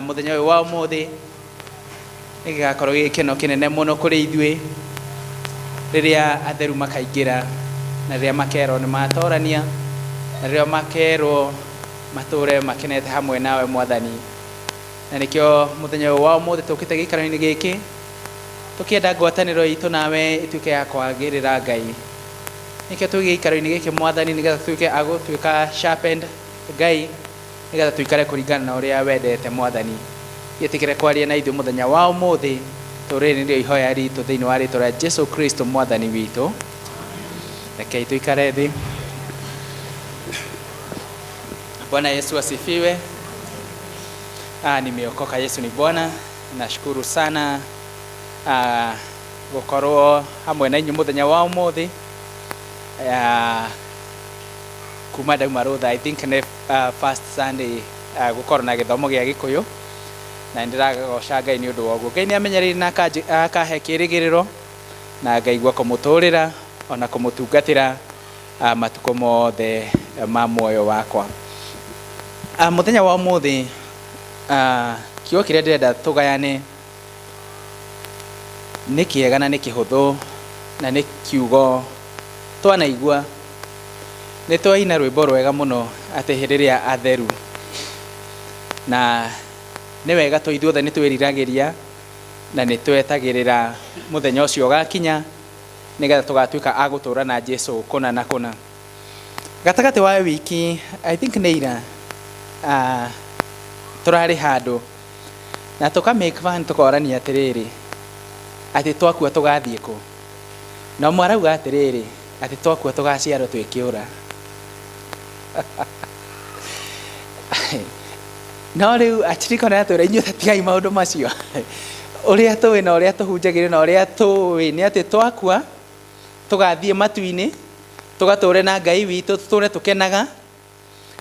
D: muthenya ũyũ wa ũmũthĩ, nĩ gĩgakorwo gĩ gĩkeno kĩnene mũno kũrĩ ithuĩ rĩrĩa atheru makaingĩra, na rĩrĩa makerwo nĩ matorania, na rĩrĩa makerwo matũre makenete hamwe nawe Mwathani. Na nĩkĩo mũthenya ũyũ wa ũmũthĩ tũkĩte gĩikaro-inĩ gĩkĩ tũkĩenda ngwatanĩro itũ nawe ĩtuĩke ya kwagĩrĩra Ngai. Nĩkĩo twĩ gĩikaro-inĩ gĩkĩ Mwathani, nĩgetha tũtuĩke a gũtuĩka sharpened Ngai, nĩgetha tũikare kũringana na ũrĩa wendete Mwathani. Gĩtĩkĩre kwaria na ithuĩ mũthenya wa ũmũthĩ, tũrĩrĩ nĩrĩo ihoya ritũ thĩinĩ wa rĩtwa rĩa Jesu Kristo Mwathani witũ. Rekei tũikare thĩ. Bwana Yesu asifiwe. Nimeokoka, Yesu ni Bwana. Nashukuru sana gukorwo hamwe na inyuĩ mũthenya wa ũmũthĩ. Kuma ndauma rũtha, I think nĩ first Sunday gukorwo na gĩthomo gĩa Gĩkũyũ, na nĩndĩragoca Ngai nĩ ũndũ wa ũguo. Ngai nĩ amenyereire na akahe kĩrĩgĩrĩro, na ngaigua kũmũtũrĩra ona kũmũtungatĩra matukũ mothe ma muoyo wakwa. Mũthenya wa ũmũthĩ, kiugo kĩrĩa ndĩrenda tũgayane nĩ kĩega na nĩ kĩhũthũ, na nĩ kiugo twanaigua. Nĩ twaina rwĩmbo rwega mũno atĩ hĩndĩ ĩrĩa atheru, na nĩ wega tũ ithuothe nĩ twĩriragĩria na nĩ twetagĩrĩra mũthenya ũcio ũgakinya, nĩgetha tũgatuĩka a gũtũũra na Jesu kũna na kũna. Gatagatĩ wa wiki, I think nĩ ira, tũrarĩ handũ na tũka make fun, tũkorania atĩrĩrĩ, atĩ twakua tũgathiĩ kũ? Na ũmwe arauga atĩrĩrĩ, atĩ twakua tũgaciarwo twĩ kĩũra. No rĩu atirikona atwĩra inyuĩ tigai maũndũ macio. Ũrĩa tũĩ na ũrĩa tũhunjagĩrio na ũrĩa tũĩ nĩ atĩ twakua tũgathiĩ matu-inĩ, tũgatũre na Ngai witũ, tũtũre tũkenaga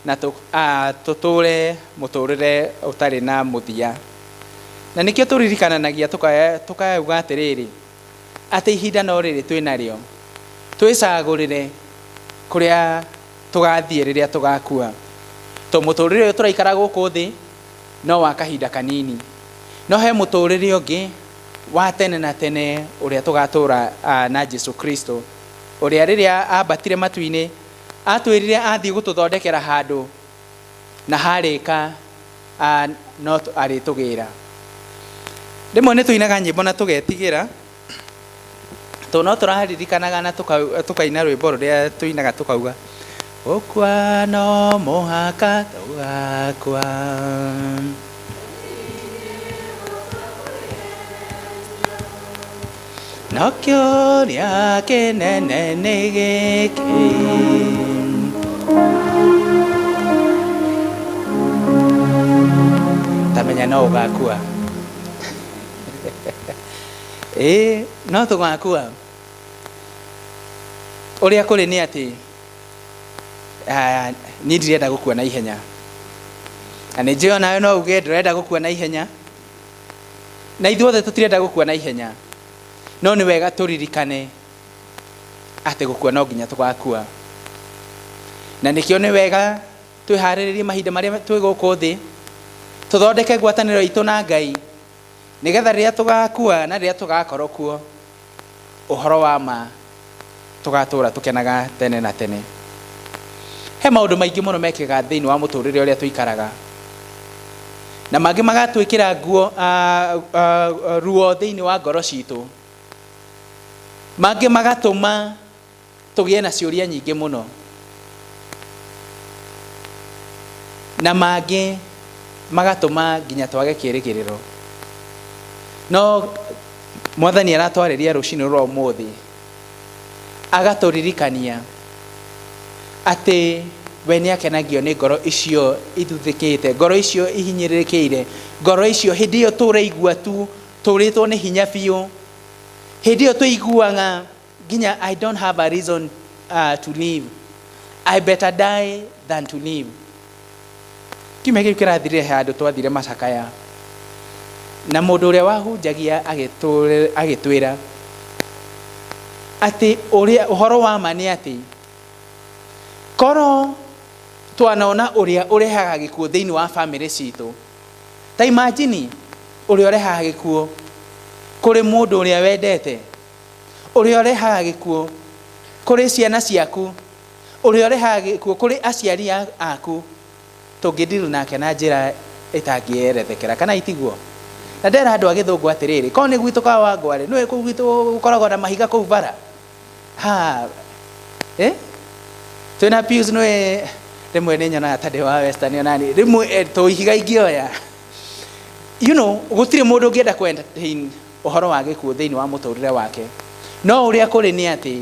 D: na tũtũre mũtũrĩre ũtarĩ na mũthia. Na nĩkĩo tũririkananagia tũkauga atĩrĩrĩ, atĩ ihinda no rĩrĩ twĩ narĩo, twĩcagũrĩre kũrĩa tũgathiĩ rĩrĩa tũgakua. To mũtũrĩre ũyũ tũraikara gũkũ thĩ no wa kahinda kanini, no he mũtũrĩre ũngĩ wa tene na tene ũrĩa tũgatũra na Jesu Kristo, ũrĩa rĩrĩa ambatire matu-inĩ atwĩrire athiĩ gũtũthondekera handũ, na harĩka no arĩtũgĩra. Rĩmwe nĩ tũinaga nyĩmbo na tũgetigĩra, tondũ no tũraririkanaga na tũkaina rwĩmbo rũrĩa tũinaga tũkauga, gũkua no mũhaka tũgakua. No kĩũria kĩnene nĩ gĩkĩ, tamenya no ũgakua. Ĩĩ, no tũgakua. Ũrĩa kũrĩ nĩ atĩ niĩ ndirenda gũkua na ihenya, na nĩ njũĩ onawe no uge ndũrenda gũkua na ihenya, na ithuothe tũtirenda gũkua na ihenya. No nĩ wega tũririkane atĩ gũkua no nginya tũgakua, na nĩkĩo nĩ wega twĩharĩrĩrie mahinda marĩa twĩ gũkũ thĩ, tũthondeke ngwatanĩro itũ na Ngai, nĩgetha rĩrĩa tũgakua na rĩrĩa tũgakorwo kuo, ũhoro wa ma tũgatũra tũkenaga tene na tene. He maũndũ maingĩ mũno mekĩkaga thĩinĩ wa mũtũrĩre ũrĩa tũikaraga, na mangĩ magatwĩkĩra nguo, ruo thĩinĩ wa ngoro citũ, mangĩ magatũma tũgĩe na ciũria nyingĩ mũno, na mangĩ magatũma nginya twage kĩĩrĩgĩrĩro. No Mwathani aratwarĩria rũcinĩ rwa ũmũthĩ, agatũririkania atĩ we nĩ akenagio nĩ ngoro icio ithuthĩkĩte, ngoro icio ihinyĩrĩrĩkĩire, ngoro icio hĩndĩ ĩyo tũraigua tu tũrĩtwo nĩ hinya biũ, hĩndĩ ĩyo tũiguaga nginya I don't have a reason to live, I better die than to live. Kiumia gĩkĩ kĩrathirire he handũ twathire macakaya, Na mũndũ ũrĩa wahunjagia agĩtwĩra atĩ ũrĩa ũhoro wa ma nĩ atĩ korwo twanona ũrĩa ũrehaga gĩkuũ thĩinĩ wa bamĩrĩ citũ, ta imagine ũrĩa ũrehaga gĩkuũ kũrĩ mũndũ ũrĩa wendete, ũrĩa ũrehaga gĩkuũ kũrĩ ciana ciaku, ũrĩa ũrehaga gĩkuũ kũrĩ aciari aku, tũngĩdeal nake na njĩra ĩtangĩerethekera, kana itiguo? Na ndera andũ a Gĩthũngũ atĩrĩrĩ, korwo nĩ gwitũ Kawangware, nĩũĩ kũu gwitũ gũkoragwo na mahiga kũu bara? Ha, eh? Twĩna Pius, nĩũĩ rĩmwe nĩ nyonaga ta ndĩ wa Western onani, rĩmwe to ihiga ingĩoya. Gũtirĩ mũndũ ũngĩenda kũ entertain ũhoro wa gĩkuũ thĩinĩ wa mũtũrĩre wake. No ũrĩa kũrĩ nĩ atĩ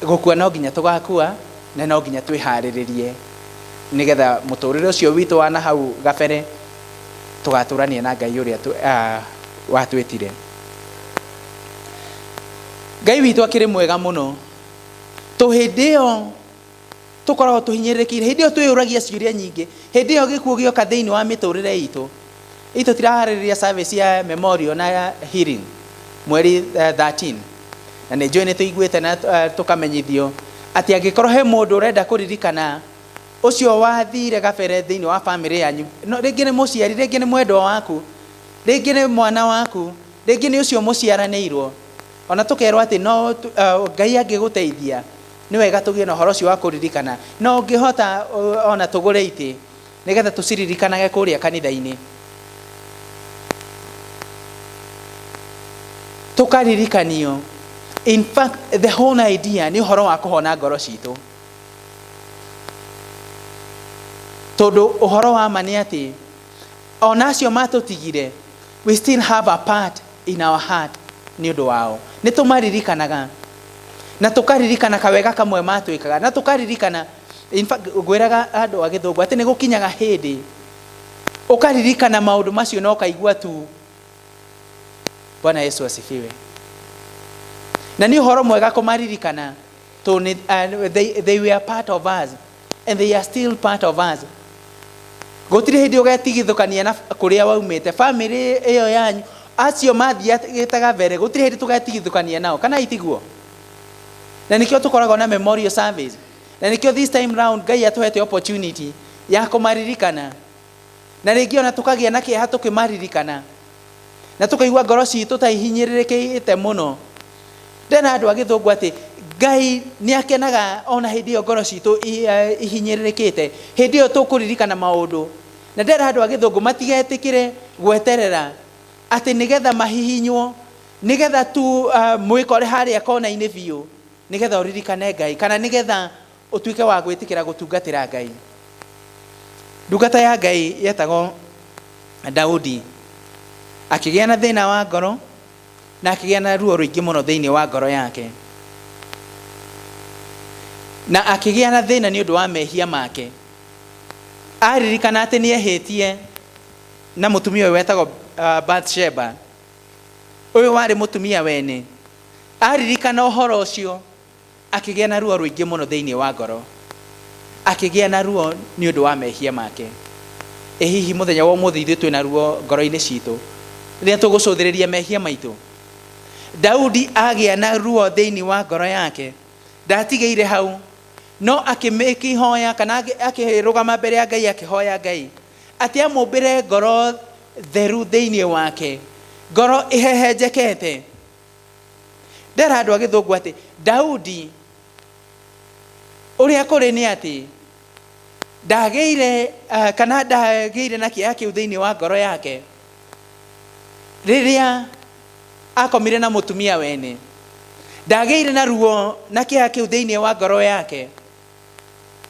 D: gũkua no nginya tũgakua, na no nginya twĩharĩrĩrie nĩgetha mũtũrĩre ũcio witũ wa na hau gabere tũgatũrania na Ngai ũrĩa watwĩtire. Ngai witũ akĩrĩ mwega mũno, to hĩndĩ ĩyo tũkoragwo tũhinyĩrĩrĩkĩire, hĩndĩ ĩyo twĩyũragia ciũria nyingĩ, hĩndĩ ĩyo gĩkuũ gĩoka thĩinĩ wa mĩtũrĩre itũ. Itũ tiraharĩrĩria service ya memorial na ya healing mweri 13, na nĩ njũĩ nĩ tũiguĩte na tũkamenyithio atĩ angĩkorwo he mũndũ ũrenda kũririkana ũcio wathire gabere thĩinĩ wa bamĩrĩ yanyu, no rĩngĩ nĩ mũciari, rĩngĩ nĩ mwendwa waku, rĩngĩ nĩ mwana waku, rĩngĩ nĩ ũcio mũciaranĩirwo, ona tũkerwo atĩ no Ngai angĩgũteithia nĩ wega tũgĩe na ũhoro ũcio wa kũririkana, na ũngĩhota ona tũgũre itĩ nĩgetha tũciririkanage kũrĩa kanitha-inĩ, tũkaririkanio. In fact, the whole idea nĩ ũhoro wa kũhona ngoro citũ, tondũ ũhoro wa ma nĩ atĩ ona acio matũtigire, we still have a part in our heart nĩ ũndũ wao. Nĩ tũmaririkanaga na tũkaririkana kawega kamwe matwĩkaga, na tũkaririkana. In fact, ngwĩraga andũ a Gĩthũngũ atĩ nĩ gũkinyaga hĩndĩ ũkaririkana maũndũ macio na ũkaigua tu Bwana Yesu asifiwe. Na nĩ ũhoro mwega kũmaririkana, tondũ they were part of us and they are still part of us. Gũtirĩ hĩndĩ ũgetigithũkania na kũrĩa waumĩte, bamĩrĩ ĩyo yanyu, acio mathiĩte gabere, gũtirĩ hĩndĩ tũgetigithũkania nao, kana itiguo? Na nĩkĩo tũkoragwo na memorial service, na nĩkĩo this time round Ngai atũhete opportunity ya kũmaririkana, na rĩngĩ ona tũkagĩa na kĩeha tũkĩmaririkana, na tũkaigua ngoro citũ ta ihinyĩrĩrĩkĩte mũno. Ndena andũ a Gĩthũngũ atĩ Ngai nĩ akenaga ona hĩndĩ ĩyo ngoro citũ ihinyĩrĩrĩkĩte, hĩndĩ ĩyo tũkũririkana maũndũ. Na ndera andũ a Gĩthũngũ matigetĩkĩre gweterera atĩ nĩgetha mahihinywo, nĩgetha tu mwĩkore harĩa kona-inĩ biũ, nĩgetha ũririkane Ngai, kana nĩgetha ũtuĩke wa gwĩtĩkĩra gũtungatĩra Ngai. Ndungata ya Ngai yetagwo Daudi akĩgĩa na thĩna wa ngoro, na akĩgĩa na ruo rũingĩ mũno thĩinĩ wa ngoro yake, na akĩgĩa na thĩna nĩ ũndũ wa mehia make. Aririkana atĩ nĩ ehĩtie na mũtumia ũyũ wetagwo Bathsheba, ũyũ warĩ mũtumia wene. Aririkana ũhoro ũcio akĩgĩa na ruo rũingĩ mũno thĩinĩ wa ngoro, akĩgĩa na ruo nĩ ũndũ wa mehia make. Ĩ hihi mũthenya wa ũmũthĩ ithuĩ twĩna ruo ngoro-inĩ citũ rĩrĩa tũgũcũthĩrĩria mehia maitũ? Daudi agĩa na ruo thĩinĩ wa ngoro yake, ndatigĩire hau, no akĩmĩkihoya kana akĩrũgama mbere ya Ngai akĩhoya Ngai atĩ amũmbĩre ngoro theru thĩinĩ wake, ngoro ĩhehenjekete. Ndera andũ a Gĩthũngũ atĩ Daudi ũrĩa kũrĩ nĩ atĩ ndagĩire kana ndagĩire na kĩeha kĩu thĩinĩ wa ngoro yake rĩrĩa akomire na mũtumia wene, ndagĩire na ruo na kĩeha kĩu thĩinĩ wa ngoro yake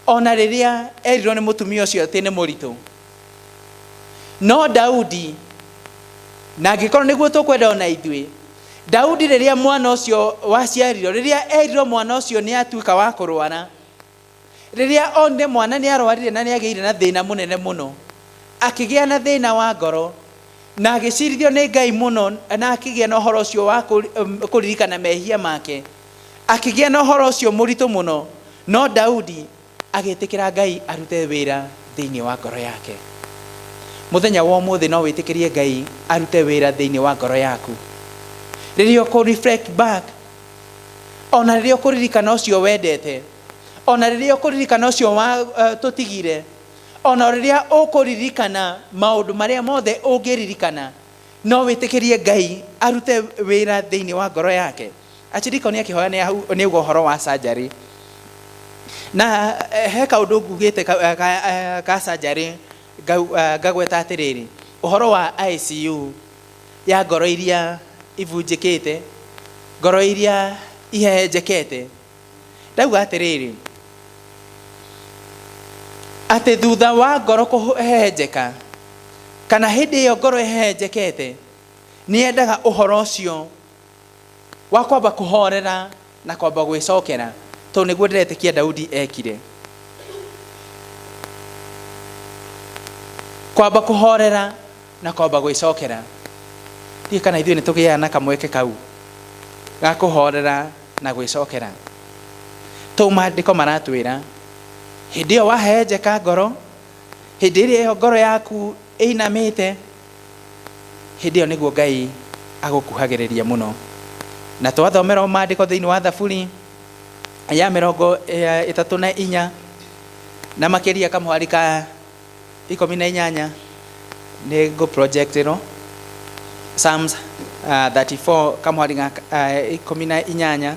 D: ona rĩrĩa erirwo nĩ mũtumia ũcio atĩ nĩ mũritũ. No Daudi, na angĩkorwo nĩguo tũkwenda ona ithuĩ, Daudi rĩrĩa mwana ũcio waciarirwo, rĩrĩa erirwo mwana ũcio nĩ atuĩka wa kũrwara, rĩrĩa onire mwana nĩ arwarire na nĩ agĩire na thĩna mũnene mũno, akĩgĩa na thĩna wa ngoro na agĩcirithio nĩ Ngai mũno, na akĩgĩa na ũhoro ũcio wa kũririkana mehia make, akĩgĩa na ũhoro ũcio mũritũ mũno. No Daudi agĩtĩkĩra Ngai arute wĩra thĩinĩ wa ngoro yake. Mũthenya wa ũmũthĩ no wĩtĩkĩrie Ngai arute wĩra thĩinĩ wa ngoro yaku. Rĩrĩa ũkũ reflect back, ona rĩrĩa ũkũririkana ũcio wendete, ona rĩrĩa ũkũririkana ũcio wa tũtigire, ona rĩrĩa ũkũririkana maũndũ marĩa mothe ũngĩririkana, no wĩtĩkĩrie Ngai arute wĩra thĩinĩ wa ngoro yake. Achiriko nĩ akĩhoya nĩ auga ũhoro wa surgery. Na he kaũndũ ngugĩte ka surgery ngagweta atĩrĩrĩ, ũhoro wa ICU ya ngoro iria ibunjĩkĩte, ngoro iria ihehenjekete. Ndauga atĩrĩrĩ, atĩ thutha wa ngoro kũhehenjeka, kana hĩndĩ ĩyo ngoro ĩhehenjekete, nĩ yendaga ũhoro ũcio wa kwamba kũhorera na kwamba gwĩcokera, tondũ nĩguo ndĩretĩkia Daudi ekire. Kwamba kũhorera na kwamba gwĩcokera. Ndiũĩ kana ithuĩ nĩ tũgĩaga na kamweke kau ga kũhorera na gwĩcokera. Tondũ maandĩko maratwĩra hĩndĩ ĩyo wahehenjeka ngoro, hĩndĩ ĩrĩa ĩyo ngoro yaku ĩinamĩte, hĩndĩ ĩyo nĩguo Ngai agũkuhagĩrĩria mũno. Na twathomerwo maandĩko thĩinĩ wa Thaburi ya 34 na makĩria kamũhari ka 18, nĩ ngũ project ĩno Psalms 34 kamũhari ga 18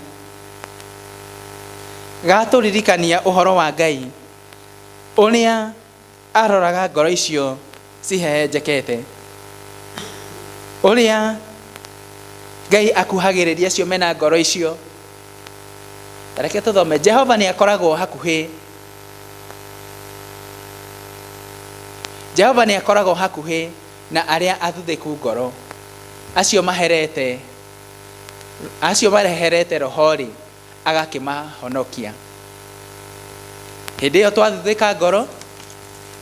D: gatũririkania ũhoro wa Ngai ũrĩa aroraga ngoro icio cihehenjekete, ũrĩa Ngai akuhagĩrĩria acio mena ngoro icio. Reke tũthome. Jehova nĩ akoragwo hakuhĩ, Jehova nĩ akoragwo hakuhĩ na arĩa athuthĩku ngoro, acio maherete, acio mareherete roho-rĩ, agakĩmahonokia. Hĩndĩ ĩyo twathuthĩka ngoro,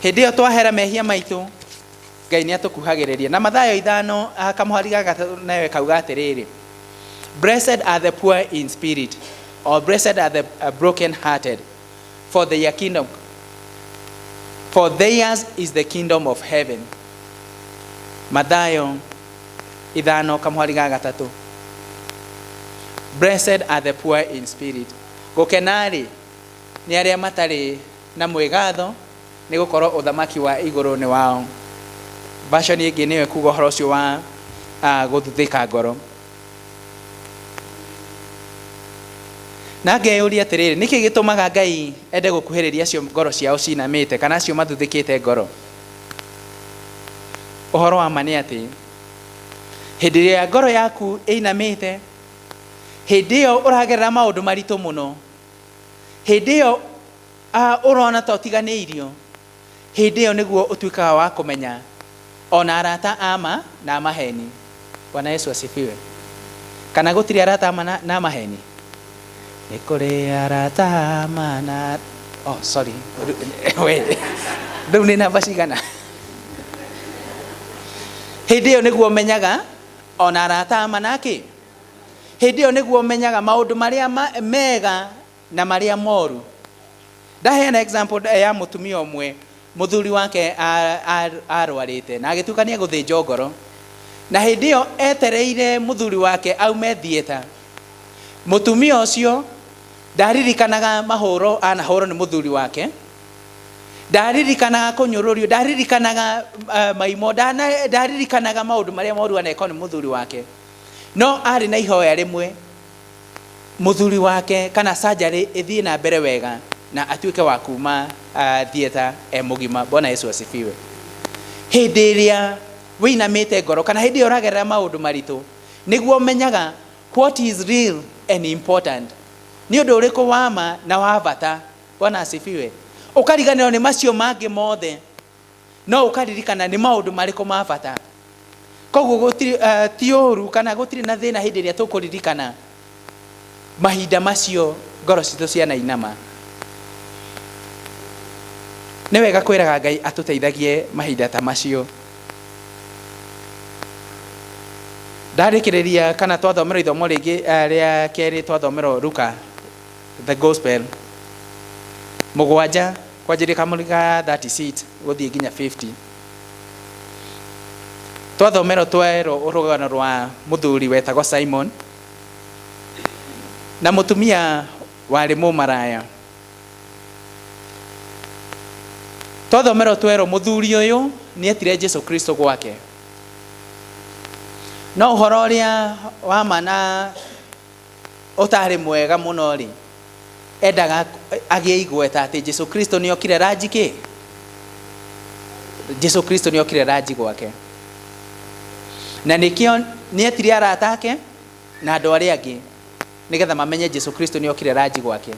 D: hĩndĩ ĩyo twahera mehia maitũ, Ngai nĩ atũkuhagĩrĩria. Na Mathayo 5 kamũhari ga gatatũ nayo ĩkauga atĩrĩrĩ, blessed are the poor in spirit, or blessed are the broken hearted, for their kingdom, for theirs is the kingdom of heaven. Mathayo 5 kamũhari ga gatatũ, blessed are the poor in spirit. Gũkena-rĩ nĩ arĩa matarĩ na mwĩgatho, nĩ gũkorwo ũthamaki wa igũrũ nĩ wao. Version ĩngĩ nĩyo ĩkuga ũhoro ũcio wa gũthuthĩka ngoro. Na ngeyũria atĩrĩrĩ, nĩkĩ gĩtũmaga Ngai ende gũkuhĩrĩria acio ngoro ciao cinamĩte, kana acio mathuthĩkĩte ngoro? Ũhoro wa ma nĩ atĩ hĩndĩ ĩrĩa ngoro yaku ĩinamĩte, hĩndĩ ĩyo ũragerera maũndũ maritũ mũno, hĩndĩ ĩyo ũrona ta ũtiganĩirio, hĩndĩ ĩyo nĩguo ũtuĩkaga wa kũmenya ona arata a ma na a maheni. Bwana Yesu asifiwe. Kana gũtirĩ arata a ma na a maheni? Nĩ kũrĩ arata a ma na, oh sorry, we rĩu nĩ namba cigana? Hĩndĩ ĩyo nĩguo ũmenyaga ona arata a ma na kĩ. Hĩndĩ ĩyo nĩguo ũmenyaga maũndũ marĩa mega na marĩa moru. Ndaheana example ya mũtumia ũmwe, mũthuri wake arwarĩte na agĩtuĩka nĩ egũthĩnjwo ngoro, na hĩndĩ ĩyo etereire mũthuri wake aume theatre, mũtumia ũcio ndaririkanaga mahũro anahũrwo nĩ mũthuri wake, ndaririkanaga kũnyũrũrio, ndaririkanaga maimo, ndaririkanaga maũndũ marĩa moru anekwo nĩ mũthuri wake, no arĩ na ihoya rĩmwe, mũthuri wake kana surgery ĩthiĩ na mbere wega na atuĩke wa kuma theatre e mũgima. Bwana Yesu asifiwe. Hĩndĩ ĩrĩa wĩinamĩte ngoro kana hĩndĩ ĩrĩa ũragerera maũndũ maritũ, nĩguo ũmenyaga what is real and important, nĩ ũndũ ũrĩkũ wa ma na wa bata. Bwana asifiwe. Ũkariganĩrwo nĩ macio mangĩ mothe, no ũkaririkana nĩ maũndũ marĩkũ ma bata. Koguo gũtirĩ, ti ũru kana gũtirĩ na thĩna hĩndĩ ĩrĩa tũkũririkana mahinda macio ngoro citũ cianainama. Nĩ wega kwĩraga Ngai atũteithagie mahinda ta macio. Ndarĩkĩrĩria kana twathomerwo ithomo rĩngĩ rĩa kerĩ, twathomerwo Luka the Gospel 7 kwanjĩrĩria kamũri ga 36 gũthiĩ nginya 50. Twathomerwo twerwo rũgano rwa mũthuri wetagwo Simon na mũtumia warĩ mũmaraya. Twathomerwo twerwo mũthuri ũyũ nĩetire Jesu Kristo gwake. No ũhoro ũrĩa wa ma na ũtarĩ mwega mũno rĩ, endaga agĩe igweta atĩ Jesu Kristo nĩokire ranji kĩ? Jesu Kristo nĩokire ranji gwake. Na nĩkĩo nĩetire arata ake na andũ arĩa angĩ nĩgetha mamenye Jesu Kristo nĩokire ranji gwake.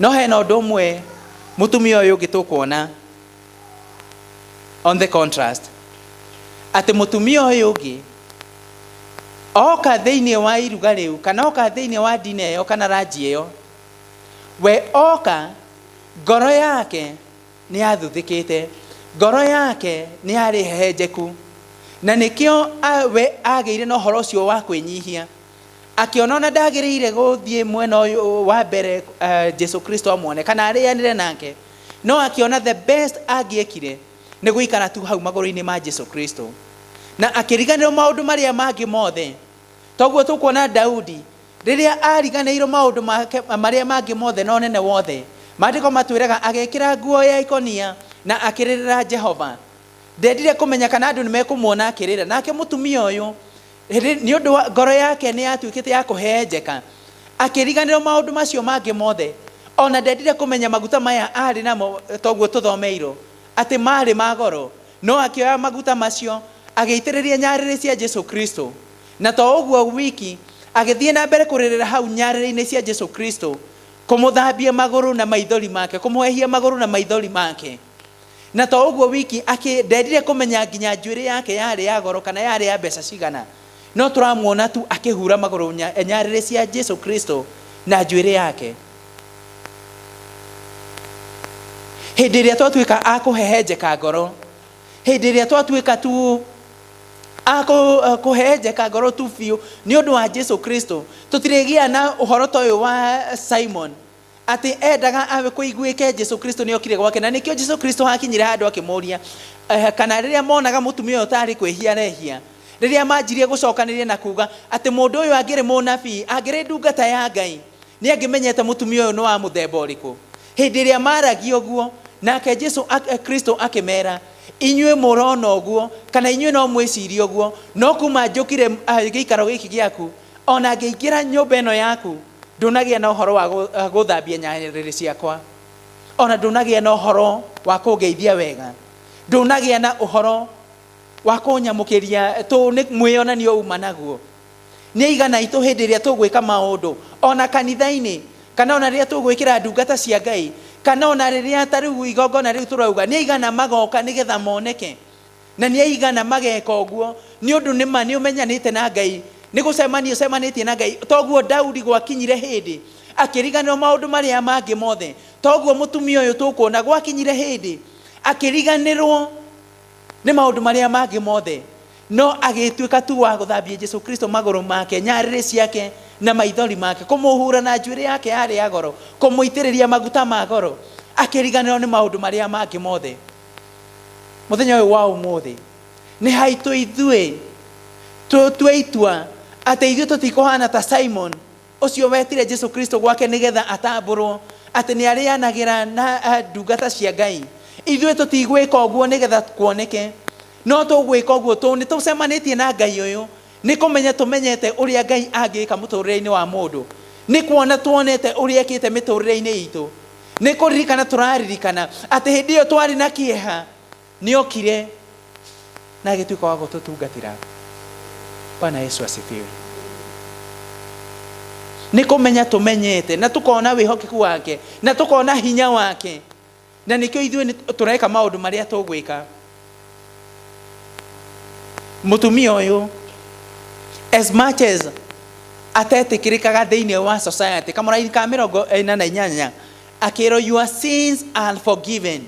D: No hena ũndũ ũmwe mũtumia ũyũ ũngĩ tũkuona on the contrast, atĩ mũtumia ũyũ ũngĩ oka thĩinĩ wa iruga rĩu kana oka thĩinĩ wa dina ĩyo kana ranji ĩyo, we oka ngoro yake nĩ yathuthĩkĩte, ngoro yake nĩ yarĩ hehenjeku, na nĩkĩo we agĩire na ũhoro ũcio wa kwĩnyihia, akĩona ona ndagĩrĩire gũthiĩ mwena ũyũ wa mbere Jesu Kristo amwone kana arĩanĩre nake, no akĩona the best angĩekire nĩ gũikara tu hau magũrũ-inĩ ma Jesu Kristo, na akĩriganĩrwo maũndũ marĩa mangĩ mothe. Toguo tũkuona Daudi rĩrĩa ariganĩirwo maũndũ make marĩa mangĩ mothe na ũnene wothe, maandĩko matwĩraga agĩkĩra nguo ya ikonia na akĩrĩrĩra Jehova. Ndendire kũmenya kana andũ nĩmekũmuona akĩrĩra. Nake mũtumia ũyũ nĩ ũndũ wa ngoro yake nĩ yatuĩkĩte ya kũhehenjeka, akĩriganĩrwo maũndũ macio mangĩ mothe. Ona ndendire kũmenya maguta maya arĩ namo, toguo tũthomeirwo atĩ marĩ ma goro, no akĩoya maguta macio agĩitĩrĩria nyarĩrĩ cia Jesu Kristo. Na to ũguo wiki, agĩthiĩ na mbere kũrĩrĩra hau nyarĩrĩ-inĩ cia Jesu Kristo, kũmũthambia magũrũ na maithori make, kũmũhehia magũrũ na maithori make. Na to ũguo wiki, ndendire kũmenya nginya njuĩrĩ yake yarĩ ya goro kana yarĩ ya mbeca cigana, no tũramuona tu akĩhura magũrũ nyarĩrĩ cia Jesu Kristo na njuĩrĩ yake. Hĩndĩ ĩrĩa twatuĩka a kũhehenjeka ngoro, hĩndĩ ĩrĩa twatuĩka tu a kũhehenjeka ngoro tu biũ nĩ ũndũ wa Jesu Kristo, tũtirĩgĩa na ũhoro ta ũyũ wa Simon atĩ endaga awe kũiguĩke Jesu Kristo nĩokire gwake. Na nĩkĩo Jesu Kristo akinyire handũ akĩmũria, kana rĩrĩa monaga mũtumia ũyũ tarĩ kwĩhia arehia, rĩrĩa manjirie gũcokanĩria na kuga atĩ mũndũ ũyũ angĩrĩ mũnabii, angĩrĩ ndungata ya Ngai, nĩ angĩmenyete mũtumia ũyũ nĩ wa mũthemba ũrĩkũ. Hĩndĩ ĩrĩa maragia ũguo, nake Jesu Kristo akĩmera, inyuĩ mũrona ũguo kana inyuĩ no mwĩcirie ũguo, no kuma njũkire gĩikaro gĩkĩ gĩaku, ona ngĩingĩra nyũmba ĩno yaku, ndũnagĩa na ũhoro wa gũthambia nyarĩrĩ ciakwa, ona ndũnagĩa na ũhoro wa kũngeithia wega, ndũnagĩa na ũhoro wa kũnyamũkĩria tũ nĩ mwĩonanio uma naguo. Nĩ aigana aitũ hĩndĩ ĩrĩa tũgwĩka maũndũ ona kanitha-inĩ, kana ona rĩrĩa tũgwĩkĩra ndungata cia Ngai, kana ona rĩrĩa ta rĩu igongona rĩu tũrauga, nĩ aigana magoka nĩgetha moneke, na nĩ aigana mageka ũguo nĩ ũndũ nĩ ma nĩ ũmenyanĩte na Ngai, nĩ gũcemania ũcemanĩtie na Ngai. Toguo Daudi gwakinyire hĩndĩ akĩriganĩrwo maũndũ marĩa mangĩ mothe, toguo mũtumia ũyũ tũkuona gwakinyire hĩndĩ akĩriganĩrwo nĩ maũndũ marĩa mangĩ mothe, no agĩtuĩka tu wa gũthambia Jesu Kristo magũrũ make, nyarĩrĩ ciake na maithori make, kũmũhura na njuĩrĩ yake yarĩ ya goro, kũmũitĩrĩria maguta ma goro, akĩriganĩrwo nĩ maũndũ marĩa mangĩ mothe. Mũthenya ũyũ wa ũmũthĩ nĩ haitũ ithuĩ tũtue itua atĩ ithuĩ tũtikũhana ta Simon ũcio wetire Jesu Kristo gwake nĩgetha atambũrwo atĩ nĩ arĩanagĩra na ndungata cia Ngai. Ithuĩ tũtigwĩka ũguo nĩgetha kuoneke, no tũgwĩka ũguo tondũ nĩ tũcemanĩtie na Ngai ũyũ, nĩ kũmenya tũmenyete ũrĩa Ngai angĩka mũtũrĩre-inĩ wa mũndũ, nĩ kuona tuonete ũrĩa ekĩte mĩtũrĩre-inĩ itũ, nĩ kũririkana tũraririkana atĩ hĩndĩ ĩyo twarĩ na kĩeha nĩokire na agĩtuĩka wa gũtũtungatĩra. Bwana Yesu asifiwe. Nĩ kũmenya tũmenyete na tũkona wĩhokeku wake na tũkona hinya wake, na nĩkĩo ithuĩ tũreka maũndũ marĩa tũgwĩka. Mũtumia ũyũ as much as atetĩkĩrĩkaga thĩinĩ wa society, kamũraini ka 48 akĩrwo your sins are forgiven.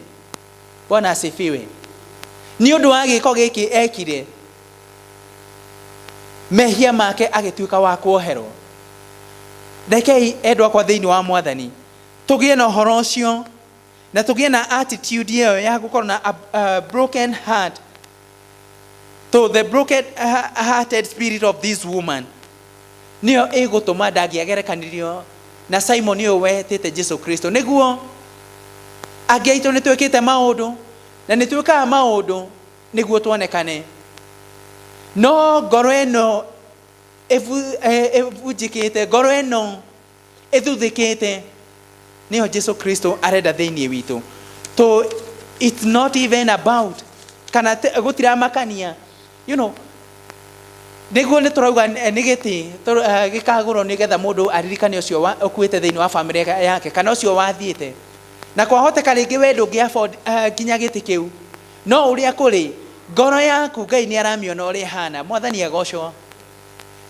D: Bwana asifiwe. Nĩ ũndũ wa gĩko gĩkĩ ekire, mehia make agĩtuĩka wa kuoherwo. Rekei endwa akwa thĩinĩ wa Mwathani tũgĩe na ũhoro ũcio na tũgĩe na attitude ĩyo ya gũkorwo na a broken heart. So the broken hearted spirit of this woman nĩyo ĩgũtũma ndangĩagerekanirio na Simon ũyũ wetĩte Jesu Kristo. Nĩguo angĩ aitũ nĩ twĩkĩte maũndũ na nĩ twĩkaga maũndũ nĩguo tuonekane, no ngoro ĩno ĩbunjĩkĩte, ngoro ĩno ĩthuthĩkĩte nĩyo Jesu Kristo arenda thĩinĩ witũ. So it's not even about kana gũtiramakania, nĩguo nĩ tũrauga nĩ gĩtĩ gĩkagũrwo nĩgetha mũndũ aririkane ũcio ũkuĩte thĩinĩ wa bamĩrĩ yake kana ũcio wathiĩte, na kwahoteka rĩngĩ we ndũngĩ afford nginya gĩtĩ kĩu, no ũrĩa kũrĩ ngoro yaku Ngai nĩ aramĩona ũrĩa ĩhana. Mwathani agocwo.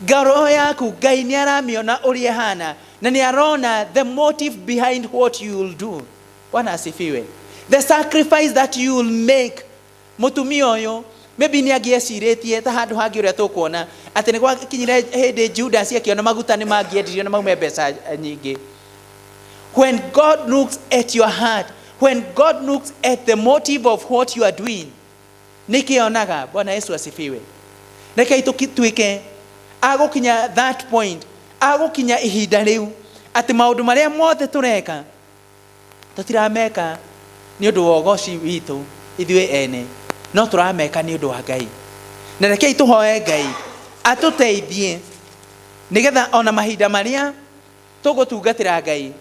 D: Ngoro yaku Ngai nĩ aramĩona ũrĩa ĩhana na nĩ arona the motive behind what you will do. Bwana asifiwe. The sacrifice that you will make. Mũtumia ũyũ maybe nĩ angĩecirĩtie ta handũ hangĩ ũrĩa tũkuona atĩ nĩ gwakinyire hĩndĩ Judas akĩona maguta nĩ mangĩendirio na maume mbeca nyingĩ. When God looks at your heart, when God looks at the motive of what you are doing, nĩkĩonaga. Bwana Yesu asifiwe. Rekei tũtuĩke agũkinya that point, agũkinya ihinda rĩu atĩ maũndũ marĩa mothe tũreka tũtirameka nĩ ũndũ wa ũgoci witũ ithuĩ ene, no tũrameka nĩ ũndũ wa Ngai. Na rekei tũhoe Ngai atũteithie nĩgetha ona mahinda marĩa tũgũtungatĩra Ngai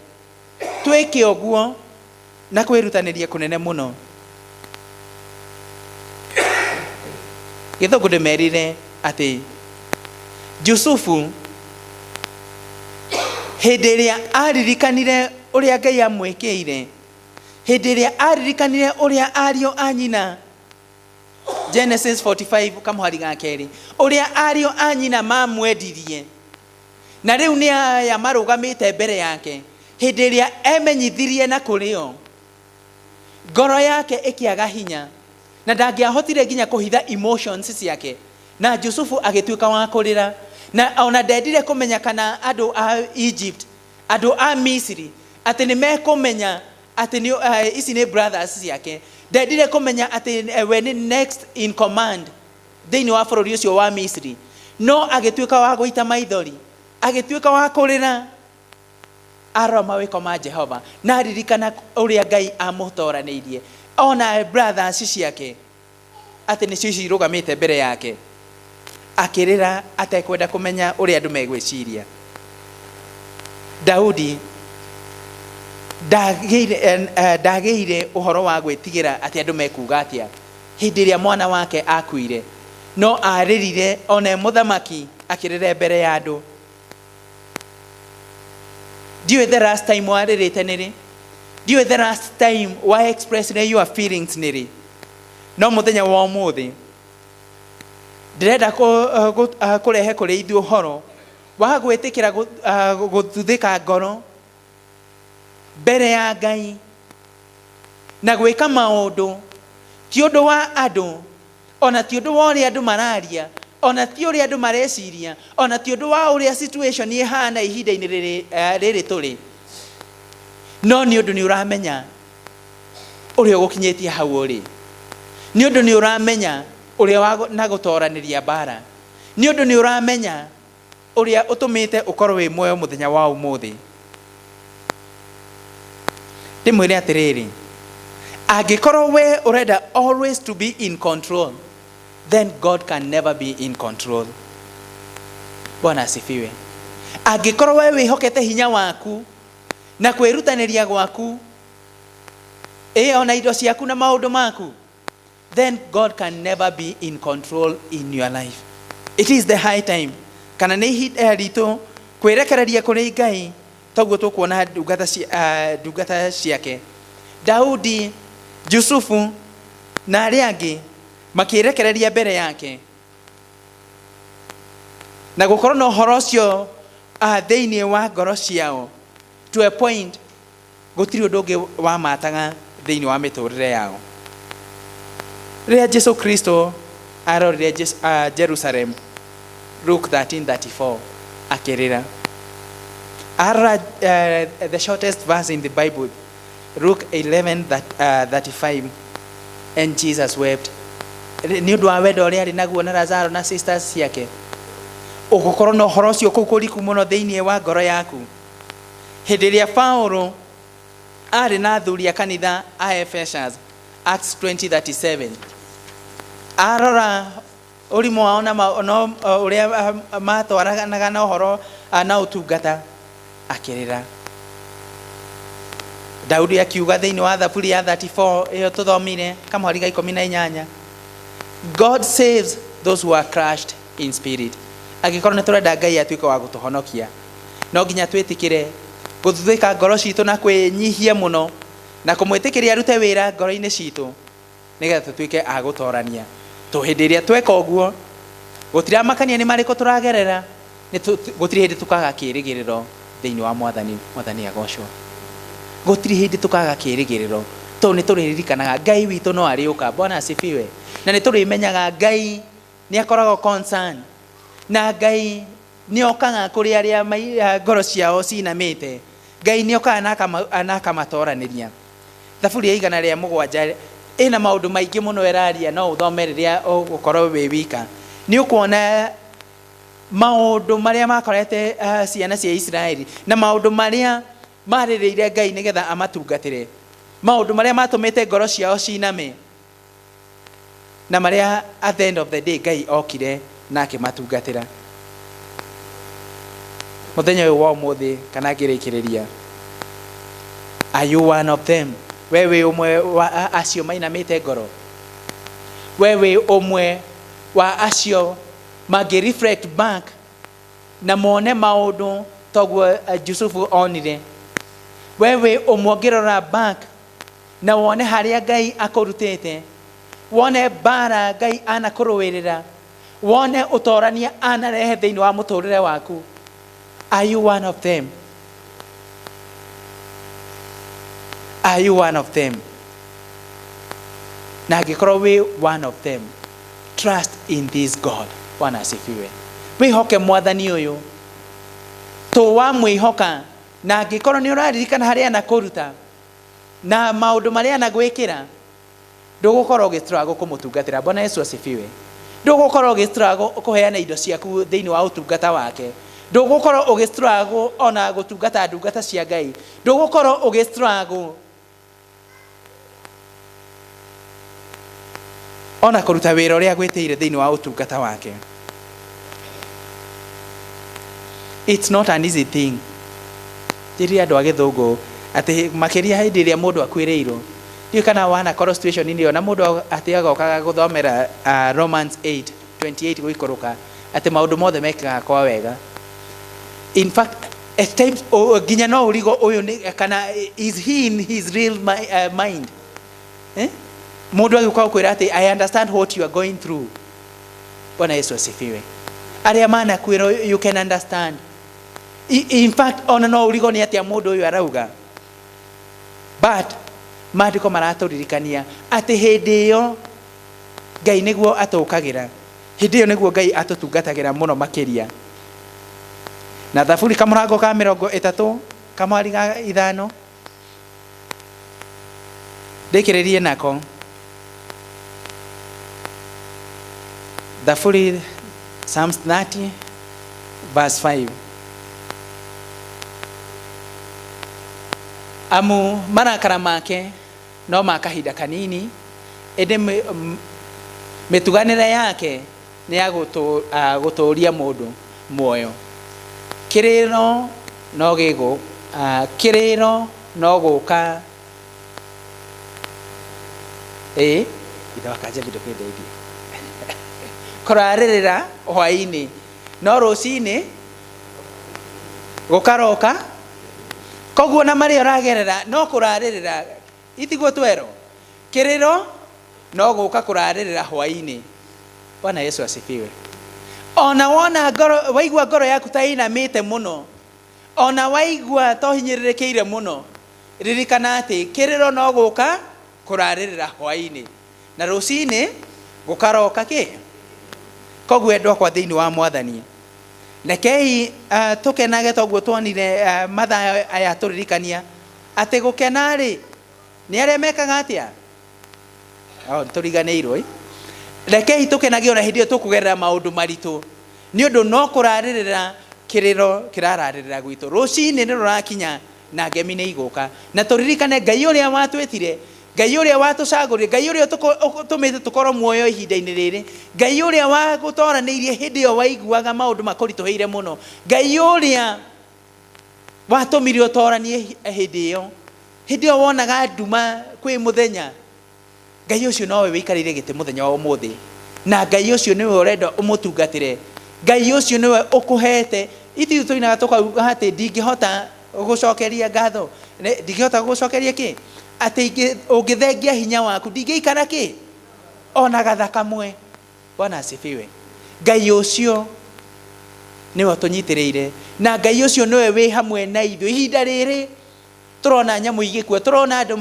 D: twĩke ũguo na kwĩrutanĩria kũnene mũno. Gĩthũngũ ndĩmerire atĩ Jusufu hĩndĩ ĩrĩa aririkanire ũrĩa Ngai amwĩkĩire, hĩndĩ ĩrĩa aririkanire ũrĩa ariũ a nyina, Genesis 45 kamũhari ga kerĩ, ũrĩa ariũ a nyina mamwendirie na rĩu nĩ aya marũgamĩte mbere yake, hĩndĩ ĩrĩa emenyithirie na kũrĩ o, ngoro yake ĩkĩaga hinya na ndangĩahotire nginya kũhitha emotions ciake, na Jusufu agĩtuĩka wa kũrĩra, na ona ndendire kũmenya kana andũ a Egypt, andũ a Misiri, atĩ nĩ mekũmenya atĩ nĩ ici nĩ brothers ciake. Ndendire kũmenya atĩ we nĩ next in command thĩinĩ wa bũrũri ũcio wa Misiri, no agĩtuĩka wa gũita maithori, agĩtuĩka wa kũrĩra arora mawĩko ma Jehova na aririkana ũrĩa Ngai amũtoranĩirie ona brothers ciake atĩ nĩcio ici irũgamĩte mbere yake, akĩrĩra atekwenda kũmenya ũrĩa andũ megwĩciria. Daudi ndagĩire ũhoro wa gwĩtigĩra atĩ andũ mekuga atĩa hĩndĩ ĩrĩa mwana wake akuire, no arĩrire ona e mũthamaki, akĩrĩra mbere ya andũ. Ndiũĩ the last time warĩrĩte nĩrĩ, ndiũĩ the last time wa express your feelings nĩrĩ, no mũthenya wa ũmũthĩ ndĩrenda kũrehe kũrĩ ithuĩ ũhoro wa gwĩtĩkĩra gũthuthĩka ngoro mbere ya Ngai na gwĩka maũndũ ti ũndũ wa andũ, ona ti ũndũ wa ũrĩa andũ mararia, ona ti ũrĩa andũ mareciria, ona ti ũndũ wa ũrĩa situation ĩhana ihinda-inĩ rĩrĩ tũrĩ, no nĩ ũndũ nĩ ũramenya ũrĩa ũgũkinyĩtie hau ũrĩ, nĩ ũndũ nĩ ũramenya ũrĩa wa na gũtoranĩria mbara, nĩ ũndũ nĩ ũramenya ũrĩa ũtũmĩte ũkorwo wĩ muoyo mũthenya wa ũmũthĩ. Ndĩmwĩre atĩrĩrĩ, angĩkorwo we ũrenda always to be in control, then God can never be in control. Bwana asifiwe. Angĩkorwo we wĩhokete hinya waku na kwĩrutanĩria gwaku ĩ ona indo ciaku na maũndũ maku, then God can never be in control in your life. It is the high time kana nĩ ihinda ritũ kwĩrekereria kũrĩ Ngai, toguo tũkuona ndungata ciake Daudi, Jusufu na arĩa angĩ makĩrekereria mbere yake na gũkorwo na ũhoro ũcio thĩinĩ wa ngoro ciao to a point gũtirĩ ũndũ ũngĩ wamataga thĩinĩ wa mĩtũrĩre yao. Rĩrĩa Jesu Kristo arorire Jerusalem, Luke 13:34, akĩrĩra. Arora the shortest verse in the Bible, Luke 11:35, and Jesus wept. Nĩ ũndũ wa wendo ũrĩa arĩ naguo na Lazaro na sisters ciake, ũgũkorwo na ũhoro ũcio kũu kũriku mũno thĩinĩ wa ngoro yaku. Hĩndĩ ĩrĩa Paulo arĩ na athuri a kanitha a Ephesus, Acts 20:37, arora ũrimũ wao na no ũrĩa matwaranaga na ũhoro na ũtungata, akĩrĩra. Daudi akiuga thĩinĩ wa Thaburi ya 34 ĩyo tũthomire kamũhari ga 18, God saves those who are crushed in spirit. Angĩkorwo nĩ tũrenda Ngai atuĩke wa gũtũhonokia, no nginya twĩtĩkĩre gũthuthĩka ngoro citũ na kwĩnyihia mũno na kũmwĩtĩkĩria arute wĩra ngoro-inĩ citũ, nĩgetha tũtuĩke a gũtorania. To hĩndĩ ĩrĩa tweka ũguo, gũtiramakania nĩ marĩkũ tũragerera, gũtirĩ hĩndĩ tũkaga kĩĩrĩgĩrĩro thĩinĩ wa Mwathani. Mwathani agocwo. Gũtirĩ hĩndĩ tũkaga kĩĩrĩgĩrĩro, tondũ nĩ tũrĩririkanaga Ngai witũ no arĩũka. Bwana asifiwe. Na nĩ tũrĩmenyaga Ngai nĩ akoragwo concern, na Ngai nĩ okaga kũrĩ arĩa ngoro ciao cinamĩte. Ngai nĩ okaga na akamatoranĩria. Thaburi ya 107 ĩna maũndũ maingĩ mũno ĩraria, no ũthome rĩrĩa ũgũkorwo wĩ wika. Nĩ ũkuona maũndũ marĩa makorete ciana cia Isiraeli na maũndũ marĩa marĩrĩire Ngai nĩgetha amatungatĩre, maũndũ marĩa matũmĩte ngoro ciao ciname, na marĩa at the end of the day Ngai okire na akĩmatungatĩra. Mũthenya ũyũ wa ũmũthĩ kana ngĩrĩkĩrĩria, are you one of them? We wĩ ũmwe wa acio mainamĩte ngoro? We wĩ ũmwe wa acio mangĩ reflect back na mone maũndũ toguo Jusufu onire? We wĩ ũmwe ũngĩrora back na wone harĩa Ngai akũrutĩte, wone mbara Ngai anakũrũĩrĩra, wone ũtorania anarehe thĩinĩ wa mũtũrĩre waku? Are you one of them? Are you one of them? Na angĩkorwo wĩ one of them, trust in this God. Bwana asifiwe. Wĩhoke Mwathani ũyũ, to wamwĩhoka, na angĩkorwo nĩ ũraririkana harĩa anakũruta na maũndũ marĩa anagwĩkĩra, ndũgũkorwo ũgĩ struggle kũmũtungatĩra. Bwana Yesu asifiwe. Ndũgũkorwo ũgĩ struggle kũheana indo ciaku thĩinĩ wa ũtungata wake. Ndũgũkorwo ũgĩ struggle ona gũtungata ndungata cia Ngai. Ndũgũkorwo ũgĩ struggle ona kũruta wĩra ũrĩa agwĩtĩire thĩinĩ wa ũtungata wake. It's not an easy thing. Njĩrire andũ a gĩthũngũ atĩ makĩria hĩndĩ ĩrĩa mũndũ akuĩrĩirwo, ndiũĩ kana wanakorwo situation ĩyo na mũndũ atĩ agokaga gũthomera Romans 8:28 gũikũrũka, atĩ maũndũ mothe mekĩkaga kwa wega. In fact, at times nginya no ũrigo ũyũ nĩ kana is he in his real mind? Eh? Mũndũ agĩũka gũkwĩra atĩ I understand what you are going through. Bwana Yesu asifiwe. Arĩa manakwĩra, you can understand. In fact, ona no ũrigo nĩ atĩa mũndũ ũyũ arauga. But maandĩko maratũririkania atĩ hĩndĩ ĩyo Ngai nĩguo atũkagĩra, hĩndĩ ĩyo nĩguo Ngai atũtungatagĩra mũno makĩria. Na Thaburi kamũrango ka 30 kamwari ga 5 ndĩkĩrĩrie nako. Thaburi, Psalms 30 verse 5, amu marakara make no ma kahinda kanini, ĩndĩ mĩtuganĩre yake nĩ ya gũtũũria mũndũ muoyo. Kĩrĩro no gĩgũ kĩrĩro no gũka ĩ ithe wa Kanjambi, ndũkĩndeithie kũrarĩrĩra hwaĩ-inĩ, no rũcinĩ gũkaroka. Koguo na marĩa ũragerera no kũrarĩrĩra, itiguo twerwo kĩrĩro no gũka kũrarĩrĩra hwaĩ-inĩ. Bwana Yesu asifiwe. Ona wona ngoro, waigua ngoro yaku ta ĩinamĩte mũno, ona waigua ta ũhinyĩrĩrĩkĩire mũno, ririkana atĩ kĩrĩro no gũka kũrarĩrĩra hwaĩ-inĩ na rũcinĩ gũkaroka kĩ. Koguo endwa akwa thĩinĩ wa Mwathani, rekei tũkenage toguo tuonire Mathayo aya tũririkania atĩ gũkena rĩ nĩ arĩa mekaga atĩa? Oh, tũriganĩirwo ĩ. Rekei tũkenage ona hĩndĩ ĩyo tũkũgerera maũndũ maritũ, nĩ ũndũ no kũrarĩrĩra kĩrĩro kĩrararĩrĩra gwitũ. Rũcinĩ nĩ rũrakinya na ngemi nĩ igũka. Na tũririkane Ngai ũrĩa watwĩtire, Ngai ũrĩa watũcagũrire, Ngai ũrĩa ũtũmĩte tũkorwo muoyo ihinda-inĩ rĩrĩ, Ngai ũrĩa wagũtoranĩirie hĩndĩ ĩyo waiguaga maũndũ makũritũhĩire mũno, Ngai ũrĩa watũmire ũtoranie hĩndĩ ĩyo, hĩndĩ ĩyo wonaga nduma kwĩ mũthenya, Ngai ũcio nowe wĩikarĩire gĩtĩ mũthenya wa ũmũthĩ, na Ngai ũcio nĩwe ũrenda ũmũtungatĩre, Ngai ũcio nĩwe ũkũhete. Ithuĩ tũinaga tũkauga atĩ ndingĩhota gũcokeria ngatho, ndingĩhota gũcokeria kĩ, atĩ ũngĩthengia hinya waku ndingĩikara kĩ ona gatha kamwe. Bwana asifiwe. Ngai ũcio nĩwe ũtũnyitĩrĩire, na Ngai ũcio nĩwe wĩ hamwe na ithuĩ ihinda rĩrĩ tũrona nyamũ igĩkua, tũrona andũ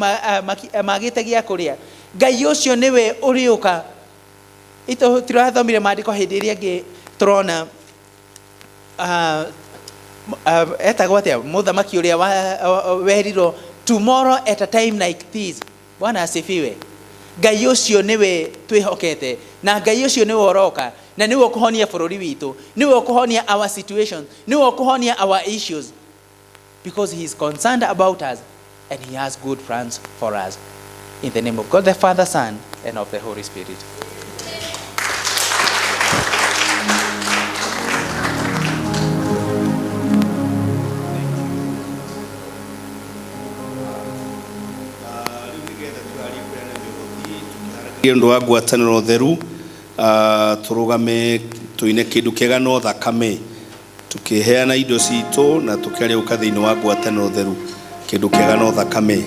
D: magĩte gĩa kũrĩa. Ngai ũcio nĩwe ũrĩũka. Tũrathomire maandĩko hĩndĩ ĩrĩa ĩngĩ tũrona etagwo atĩa mũthamaki ũrĩa werirwo tomorrow at a time like this. Bwana asifiwe. Ngai ũcio nĩwe twĩhokete, na Ngai ũcio nĩwe ũroka, na nĩwe ũkũhonia bũrũri witũ, nĩwe ũkũhonia our situation, nĩwe ũkũhonia our issues, because he is concerned about us and he has good plans for us. In the name of God the Father, Son, and of the Holy Spirit.
A: Ũndũ wa ngwatanĩro theru, tũrũgame tũine kĩndũ kĩega no thakame, tũkĩheana indo citũ na tũkĩaria gũka thĩinĩ wa ngwatanĩro theru, kĩndũ kĩega no thakame.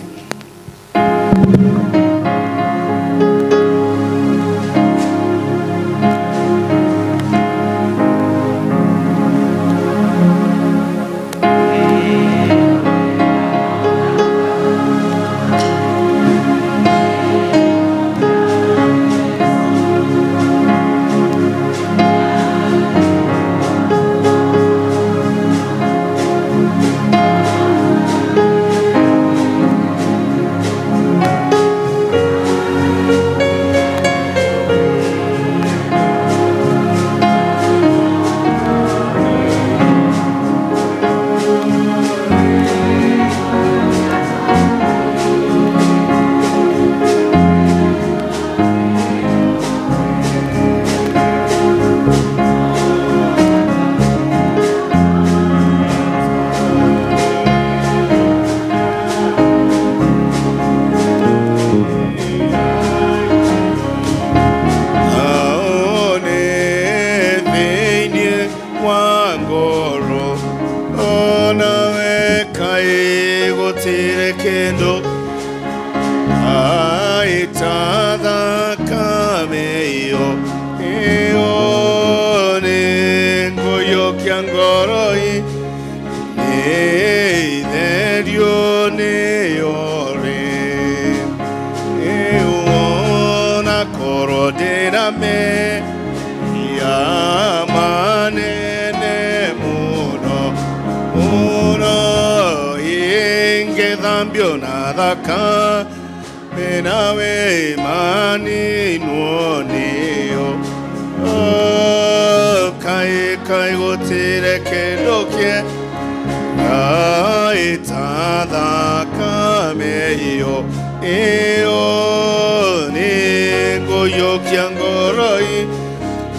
A: Aone thĩinĩ wa ngoro onawe kaĩ gũtirĩ kĩndũ aita thakame ĩyo ĩyo nĩ ngũiyũkia ngoro nĩ itherio nĩyo rĩ Eona korwo ndĩna mehia manene mũno mũno, ingĩthambio na thakame nawe maninwo nĩyo. Kaĩ kaĩ gũtirĩ kĩndũ kĩega ĩta thakame ĩyo ĩyo nĩ ngũiyũkia ngoro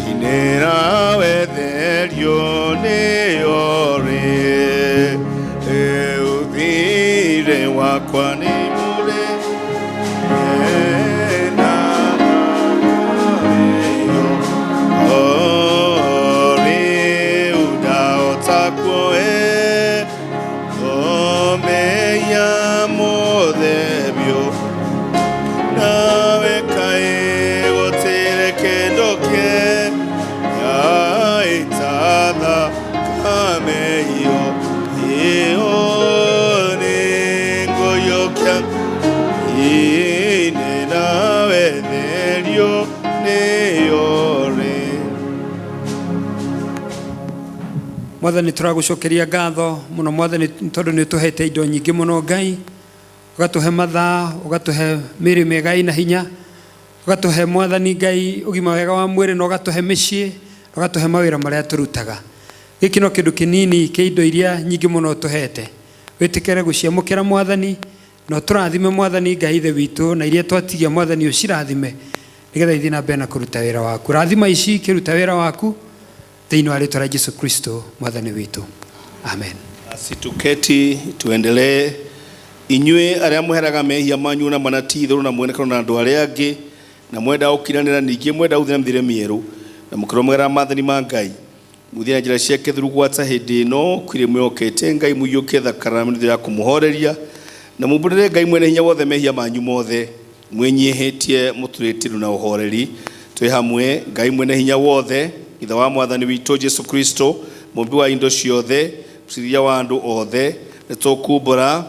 A: inĩra wetherio nĩyo rĩ ũthire wakwa nĩ mũrĩ na thakame ĩyo rĩu ndahota kuoe omenya mothe biũ nawe kaĩ gũtirĩ kĩndũ kĩega ĩta thakame ĩyo ĩyo nĩ ngũiyũkia inĩ nawe therio nĩyo rĩ.
B: Mwathani tũragũcokeria ngatho mũno Mwathani, tondũ nĩ ũtũhete indo nyingĩ mũno Ngai, ũgatũhe mathaa, ũgatũhe mĩĩrĩ mĩega ĩna hinya. Ũgatũhe Mwathani Ngai ũgima wega wa mwĩrĩ, na ũgatũhe mĩciĩ, na ũgatũhe mawĩra marĩa tũrutaga. Gĩkĩ no kĩndũ kĩnini kĩa indo iria nyingĩ mũno ũtũhete. Wĩtĩkĩre gũciamũkĩra Mwathani, na ũtũrathime Mwathani Ngai Ithe witũ, na iria twatigia Mwathani ũcirathime, nĩgetha ithiĩ na mbere na kũruta wĩra waku. Rathima ici ikĩruta wĩra waku thĩinĩ wa rĩtwa rĩa Jesu Kristo Mwathani witũ, amen.
A: Basi tuketi tuendelee. Inyuĩ arĩa mweheraga mehia manyu na mana ti itherũ na mwene na andũ arĩa angĩ, na mwenda gũkiranĩra, ningĩ mwenda gũthiĩ na mĩthiĩre mĩerũ, na mũkĩrũmagĩrĩra maathani ma Ngai, mũthiĩ na njĩra ciake theru gwata hĩndĩ ĩno kwĩrĩ mwĩhokete Ngai, mũiyũkie thakame ya kũmũhoreria, na mumbũrĩre Ngai mwene hinya wothe mehia manyu mothe, mwĩnyihĩtie mũturĩtĩru na ũhoreri. Twĩ hamwe Ngai mwene hinya wothe, Ithe wa Mwathani witũ Jesu Kristo, mũmbi wa indo ciothe, mũcirithia wa andũ othe, nĩ tũkumbũra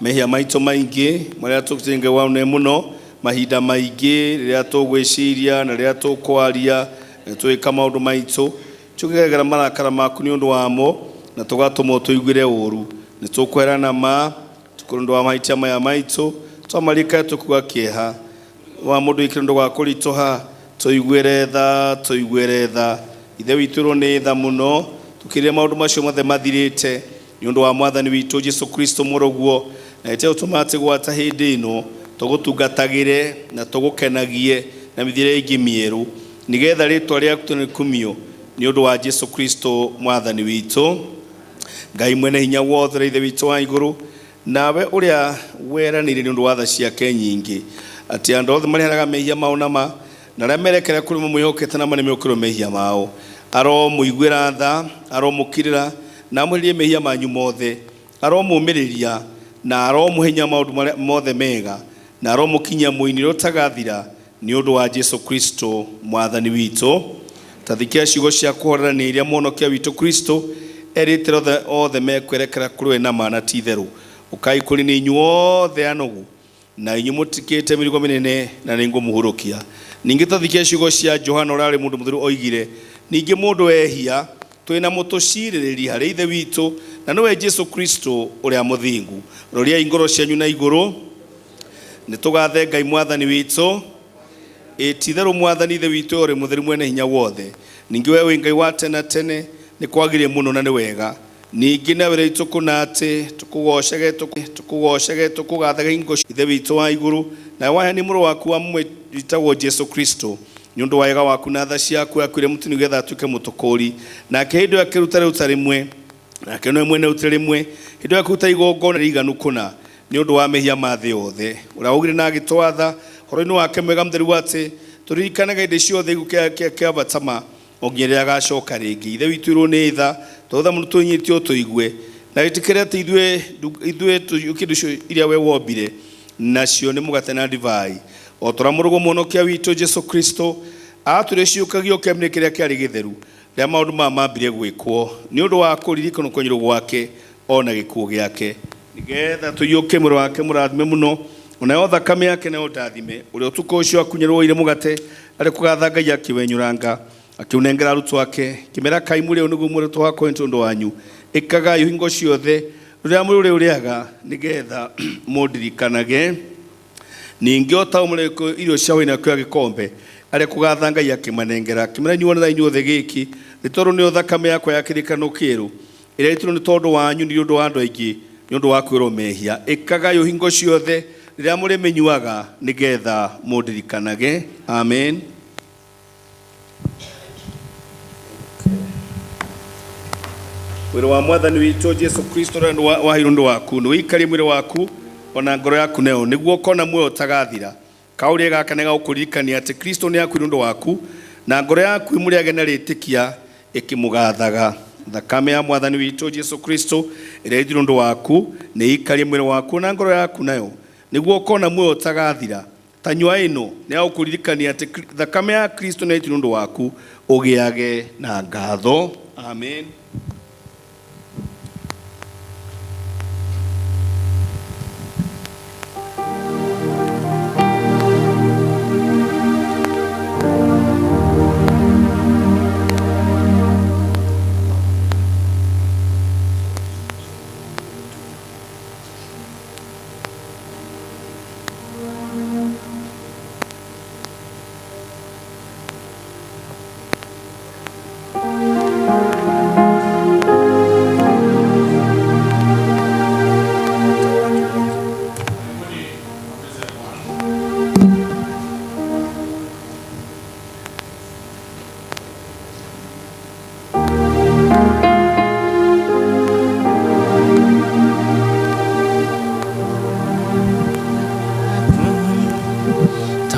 A: mehia maitũ maingĩ marĩa tũkĩte Ngai wa ũnene mũno, mahinda maingĩ rĩrĩa tũgwĩciria na rĩrĩa tũkwaria na twĩka maũndũ maitũ, tũkĩgeragĩra marakara maku nĩ ũndũ wamo, na tũgatũma ũtũiguĩre ũũru. Nĩ tũkwerana ma tũkũrĩ ũndũ wa mahĩtia maya maitũ, twamarika tũkuga kĩeha wa mũndũ wĩkĩre ũndũ wa kũritũha, tũiguĩre tha, tũiguĩre tha. Ithe witũ rwo nĩ tha mũno, tũkĩrĩre maũndũ macio mothe mathirĩte nĩ ũndũ wa Mwathani witũ Jesu Kristo mũrũguo, na ĩte ũtũma atĩ gwata hĩndĩ ĩno tũgũtungatagĩre na tũgũkenagie na mĩthiĩre ĩngĩ mĩerũ, nĩgetha rĩtwa rĩaku rĩkumio nĩ ũndũ wa Jesu Kristo Mwathani witũ. Ngai mwene hinya wothe, Ithe witũ wa igũrũ, nawe ũrĩa weranĩire nĩ ũndũ wa tha ciake nyingĩ atĩ andũ othe marĩheraga mehia mao na ma, na arĩa merekera kũrĩ mamwĩhokete na marĩ mehia mao, aromũiguĩra tha, aromũkirĩra na amũherie mehia manyu mothe, aromũmĩrĩria na aromũhenya maũndũ marĩa mothe mega, na aromũkinyia mũinĩre ũtagathira nĩ ũndũ wa Jesu Kristo Mwathani witũ. Tathikia ciugo cia kũhorerania iria Mũhonokia witũ Kristo erĩte othe mekwerekera kũrĩ we na ma na ti itherũ. Ũkai kũrĩ niĩ inyuĩ othe anogu na inyuĩ mũtikĩte mĩrigo mĩnene, na nĩngũmũhurũkia. Ningĩ tathikia ciugo cia Johana ũrĩa arĩ mũndũ mũtheru oigire, ningĩ mũndũ ehia twĩna mũtũcirĩrĩri harĩ Ithe witũ, na nĩwe Jesu Kristo ũrĩa mũthingu. Roriai ngoro cianyu na igũrũ, nĩ tũgathe Ngai Mwathani witũ. Ĩ ti itherũ Mwathani Ithe witũ ũrĩ mũtheru mwene hinya wothe, ningĩ we wĩ Ngai wa tene tene, nĩ kwagĩrĩire mũno na nĩ wega. Ningĩ nawe rĩu tũkũna atĩ tũkũgocage, tũkũgocage, tũkũgathage hingo Ithe witũ wa igũrũ, nawe waheani mũrũ waku wa mũmwe wĩtagwo Jesu Kristo, nĩ ũndũ wa wega waku na tha ciaku akuire mũtĩ nĩgetha atuĩke mũtũkũri. Nake hĩndĩ ĩyo akĩruta rĩuta rĩmwe, nake nĩwe mwene rĩuta rĩmwe, hĩndĩ ĩyo akĩruta igongona rĩiganu kũna nĩ ũndũ wa mehia ma thĩ yothe, ũrĩa waugire na agĩtwatha ũhoro-inĩ wake mwega mũtheru atĩ tũririkanage hĩndĩ ciothe gĩkuũ kĩa bata ma o nginya rĩrĩa agacoka rĩngĩ. Ithe witũ irwo nĩ tha, twatha mũno twĩnyitio tũigue, na wĩtĩkĩre atĩ ithuĩ kĩndũ icio iria we wombire nacio nĩ mũgate na ndivai, o ta ũrĩa mũrũguo Mũhonokia witũ Jesu Kristo aatwĩrire ciũkagio kĩama-inĩ kĩrĩa kĩarĩ gĩtheru rĩrĩa maũndũ maya mambire gwĩkwo nĩ ũndũ wa kũririkanwo kũnyũrwo gwake ona gĩkuũ gĩake, nĩgetha tũiyũkie mwĩrĩ wake mũrathime mũno, onayo thakame yake nayo ndathime, ũrĩa ũtukũ ũcio akunyĩrwo oire mũgate arĩ kũgatha Ngai akĩwenyũranga akĩũnengera arutwo ake, kĩmera kai mũrĩo nĩguo muoroto wakwa nĩ tondũ wanyu, ĩkagai hingo ciothe rĩrĩa mũrĩ ũrĩaga nĩgetha mũndirikanage. Ningĩ o ta ũmwe irio cia hwaĩ akĩoya gĩkombe arĩ kũgatha Ngai akĩmanengera, akĩmera nyuanĩrai inyuothe gĩkĩ, nĩ tondũ nĩyo thakame yakwa ya kĩrĩkanĩro kĩerũ, ĩrĩa ĩitirwo nĩ tondũ wanyu nĩ ũndũ wa andũ aingĩ nĩ ũndũ wa kwĩrwo mehia. Ĩkagai hingo ciothe rĩrĩa mũrĩmĩnyuaga nĩgetha mũndirikanage. Amen. Mwĩrĩ wa Mwathani witũ Jesu Kristo ũrĩa waheirwo nĩ ũndũ waku, nĩ wĩikarie mwĩrĩ waku ona ngoro yaku nayo, nĩguo ũkona muoyo ũtagathira. Kaũrĩa gaka nĩ gagũkũririkania atĩ Kristo nĩ akuire ũndũ waku, na ngoro yaku ĩmũrĩage na rĩtĩkia ĩkĩmũgathaga. Thakame ya Mwathani witũ Jesu Kristo ĩrĩa ĩitirwo ũndũ waku nĩ ĩikarie mwĩrĩ waku na ngoro yaku nayo, nĩguo ũkona muoyo ũtagathira. Tanyua ĩno nĩ ya gũkũririkania atĩ thakame ya Kristo nĩ yaitirwo ũndũ waku, ũgĩage na ngatho. Amen.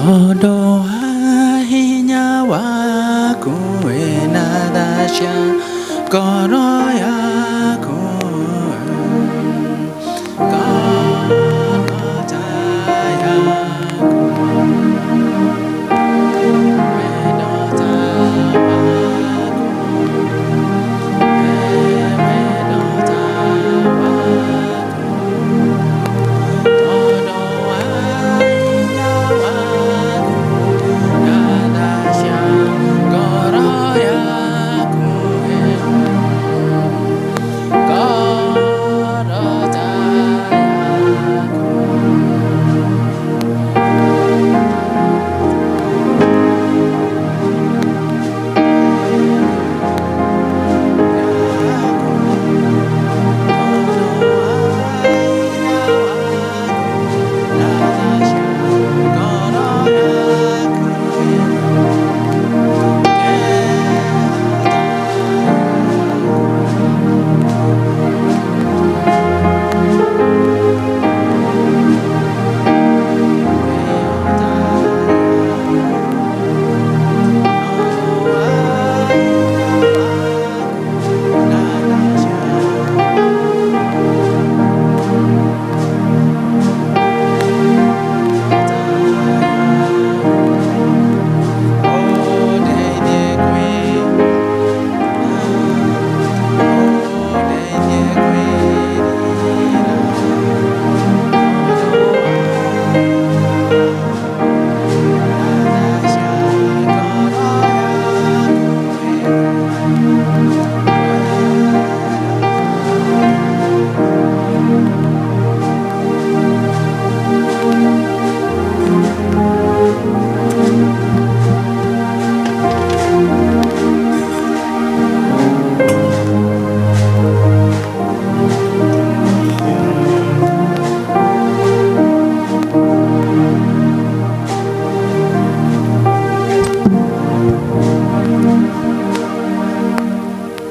D: Tondũ wa hinya waku wĩna tha cia ngoro yaku ngoro ta yaku wendo ta waku wendo ta waku tondũ wa hinya waku na tha cia ngoro yaku ngoro ta yaku.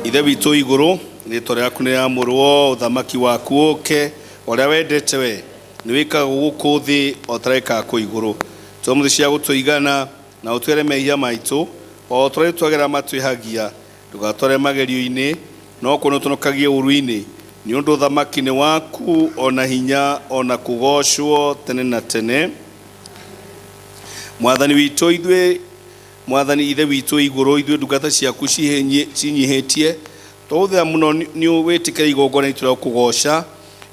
A: Ithe witũ igũrũ, rĩtwa rĩaku nĩ rĩamũrwo, ũthamaki waku ũke, ũrĩa wendete we nĩ wĩkaga gũkũ thĩ o ta wĩkaga kũu igũrũ. Tũhe cia gũtũigana na ũtwĩre mehia maitũ o ta ũrĩa twagĩra matwĩhagia, ndũgatware magerio-inĩ no kũno tũnokagie ũru-inĩ, nĩ ũndũ ũthamaki nĩ waku ona hinya ona kũgocwo tene na tene. Mwathani witũ ithuĩ, Mwathani Ithe witũ igũrũ, ithuĩ ndungata ciaku cinyihĩtie, twagũthaitha mũno nĩ wĩtĩkĩre igongona ritũ rĩa gũkũgoca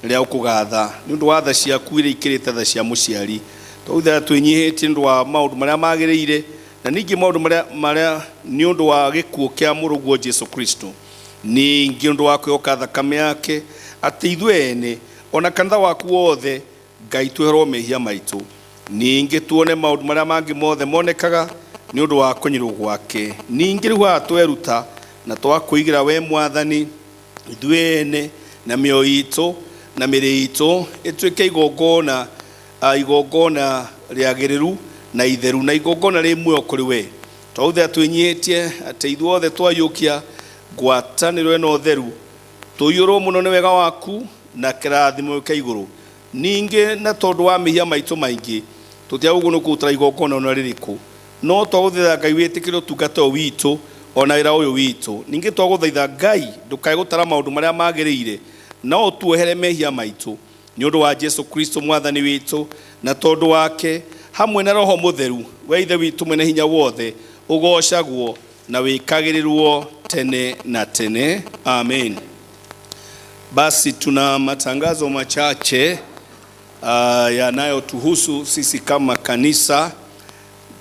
A: na rĩa gũkũgatha nĩ ũndũ wa tha ciaku iria ikĩrĩte tha cia mũciari. Twagũthaitha twĩnyihĩtie nĩ ũndũ wa maũndũ marĩa magĩrĩire na ningĩ maũndũ marĩa nĩ ũndũ wa gĩkuũ kĩa mũrũguo Jesu Kristo, ningĩ ũndũ wa kwĩhoka thakame yake atĩ ithuĩ ene ona kanitha waku wothe Ngai tweherwo mehia maitũ, ningĩ tuone maũndũ marĩa mangĩ mothe monekaga nĩ ũndũ wa kũnyirwo gwake. Ningĩ rĩu haha tweruta na twakũigĩra we Mwathani ithuĩ ene na mĩoyo itũ na mĩrĩ itũ ĩtuĩke igongona, igongona rĩagĩrĩru na itheru na igongona rĩ muoyo kũrĩ we. Twagũthaitha twĩnyihĩtie atĩ ithuothe twaiyũkia ngwatanĩro ĩno theru tũiyũrwo mũno nĩ wega waku na kĩrathimo kĩa igũrũ. Ningĩ na tondũ wa mehia maitũ maingĩ tũtiagũgwo nĩ kũrutĩra igongona ona rĩrĩkũ, no twagũthaitha Ngai wĩtĩkĩre ũtungata ũyũ witũ ona wĩra ũyũ witũ. Ningĩ twagũthaitha Ngai ndũkae gũtara maũndũ marĩa magĩrĩire, no ũtuohere mehia maitũ nĩ ũndũ wa Jesu Kristo Mwathani witũ, na tondũ wake hamwe na Roho Mũtheru we Ithe witũ mwene hinya wothe ũgocagwo na wĩkagĩrĩrwo tene na tene. Amen. Basi tuna matangazo machache yanayotuhusu sisi kama kanisa.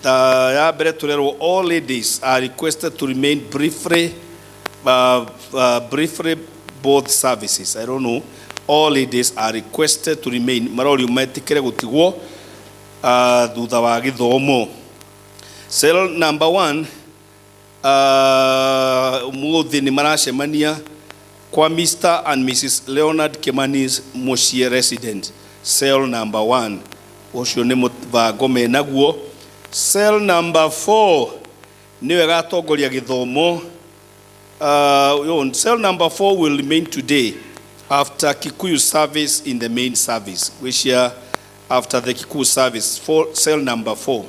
A: Ya mbere turerwo all ladies are requested to remain briefly both services. I don't know. All ladies are requested to remain. Marorio metikire gutigwo thutha wa githomo. Cell number 1 umuthi ni maracemania kwa Mr. and Mrs. Leonard Kimani's muciĩ resident. Cell number 1 ũcio nĩ mũbango menaguo. Cell number 4 nĩwe gatongoria gĩthomo. Cell number 4 will remain today after Kikuyu service in the main service, which after the Kikuyu service for cell number 4.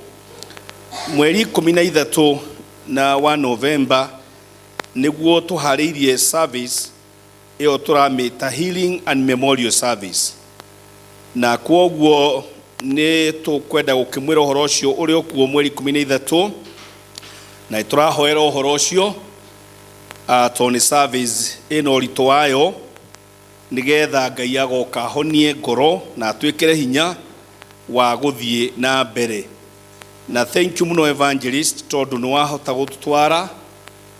A: Mweri 13 na wa Novemba nĩguo tũharĩirie service ĩyo tũramĩta Healing and Memorial Service, na kwoguo nĩ tũkwenda gũkĩmwĩra ũhoro ũcio ũrĩ okuo mweri 13, na nĩ tũrahoera ũhoro ũcio tondũ nĩ service ĩna ũritũ wayo, nĩgetha Ngai agoka ahonie ngoro na atwĩkĩre hinya wa gũthiĩ na mbere. Na thank you mũno, evangelist, tondũ nĩ wahota gũtũtwara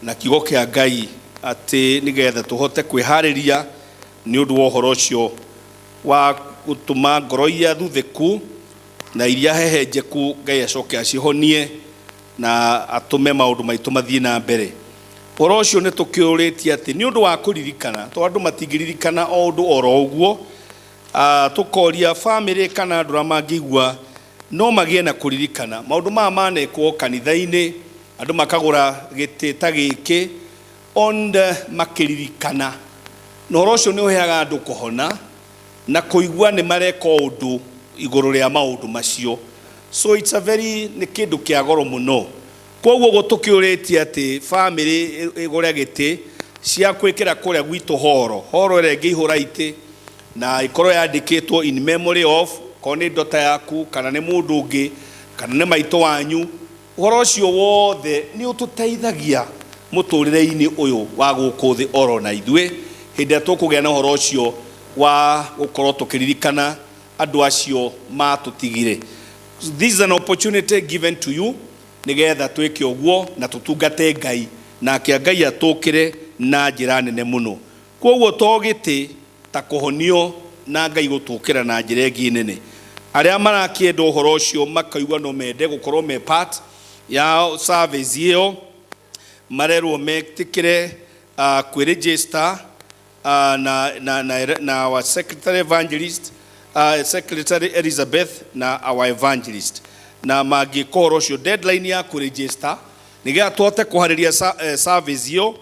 A: na kiugo kĩa Ngai atĩ nĩgetha tũhote kwĩharĩria nĩ ũndũ wa ũhoro ũcio wa gũtũma ngoro iria thuthĩku na iria hehenjeku Ngai acoke acihonie na atũme maũndũ maitũ mathiĩ na mbere. Ũhoro ũcio nĩ tũkĩũrĩtie atĩ nĩ ũndũ wa kũririkana, tondũ andũ matingĩririkana o ũndũ oro ũguo. Tũkoria bamĩrĩ kana andũ arĩa mangĩigua no magĩe na kũririkana maũndũ maya manekwo kanitha-inĩ, andũ makagũra gĩtĩ ta gĩkĩ ond makĩririkana, na ũhoro ũcio nĩ ũheaga andũ kũhona na kũigua nĩ mareka ũndũ igũrũ rĩa maũndũ macio. So it's a very, nĩ kĩndũ kĩa goro mũno. Koguo ũguo tũkĩũrĩtie atĩ bamĩrĩ ĩgũre gĩtĩ cia gwĩkĩra kũrĩa gwitũ horo horo ĩrĩa ĩngĩihũra itĩ na ĩkorwo yandĩkĩtwo "in memory of", korwo nĩ ndota yaku kana nĩ mũndũ ũngĩ kana nĩ maitũ wanyu. Ũhoro ũcio wothe nĩ ũtũteithagia mũtũrĩre-inĩ ũyũ wa gũkũ thĩ oro na ithuĩ hĩndĩ ĩrĩa tũkũgĩa na ũhoro ũcio wa gũkorwo tũkĩririkana andũ acio matũtigire. This is an opportunity given to you nĩgetha twĩke ũguo na tũtungate Ngai, nake Ngai atũkĩre na njĩra nene mũno. Koguo to gĩtĩ ta kũhonio na Ngai gũtũkĩra na njĩra ĩngĩ nene. Arĩa marakĩenda ũhoro ũcio makaigua no mende gũkorwo me part ya service ĩyo, marerwo metĩkĩre kwĩregister na our secretary evangelist, Secretary Elizabeth na our evangelist, na mangĩka ũhoro ũcio, deadline ya kũregister nĩgetha tũhote kũharĩria service ĩyo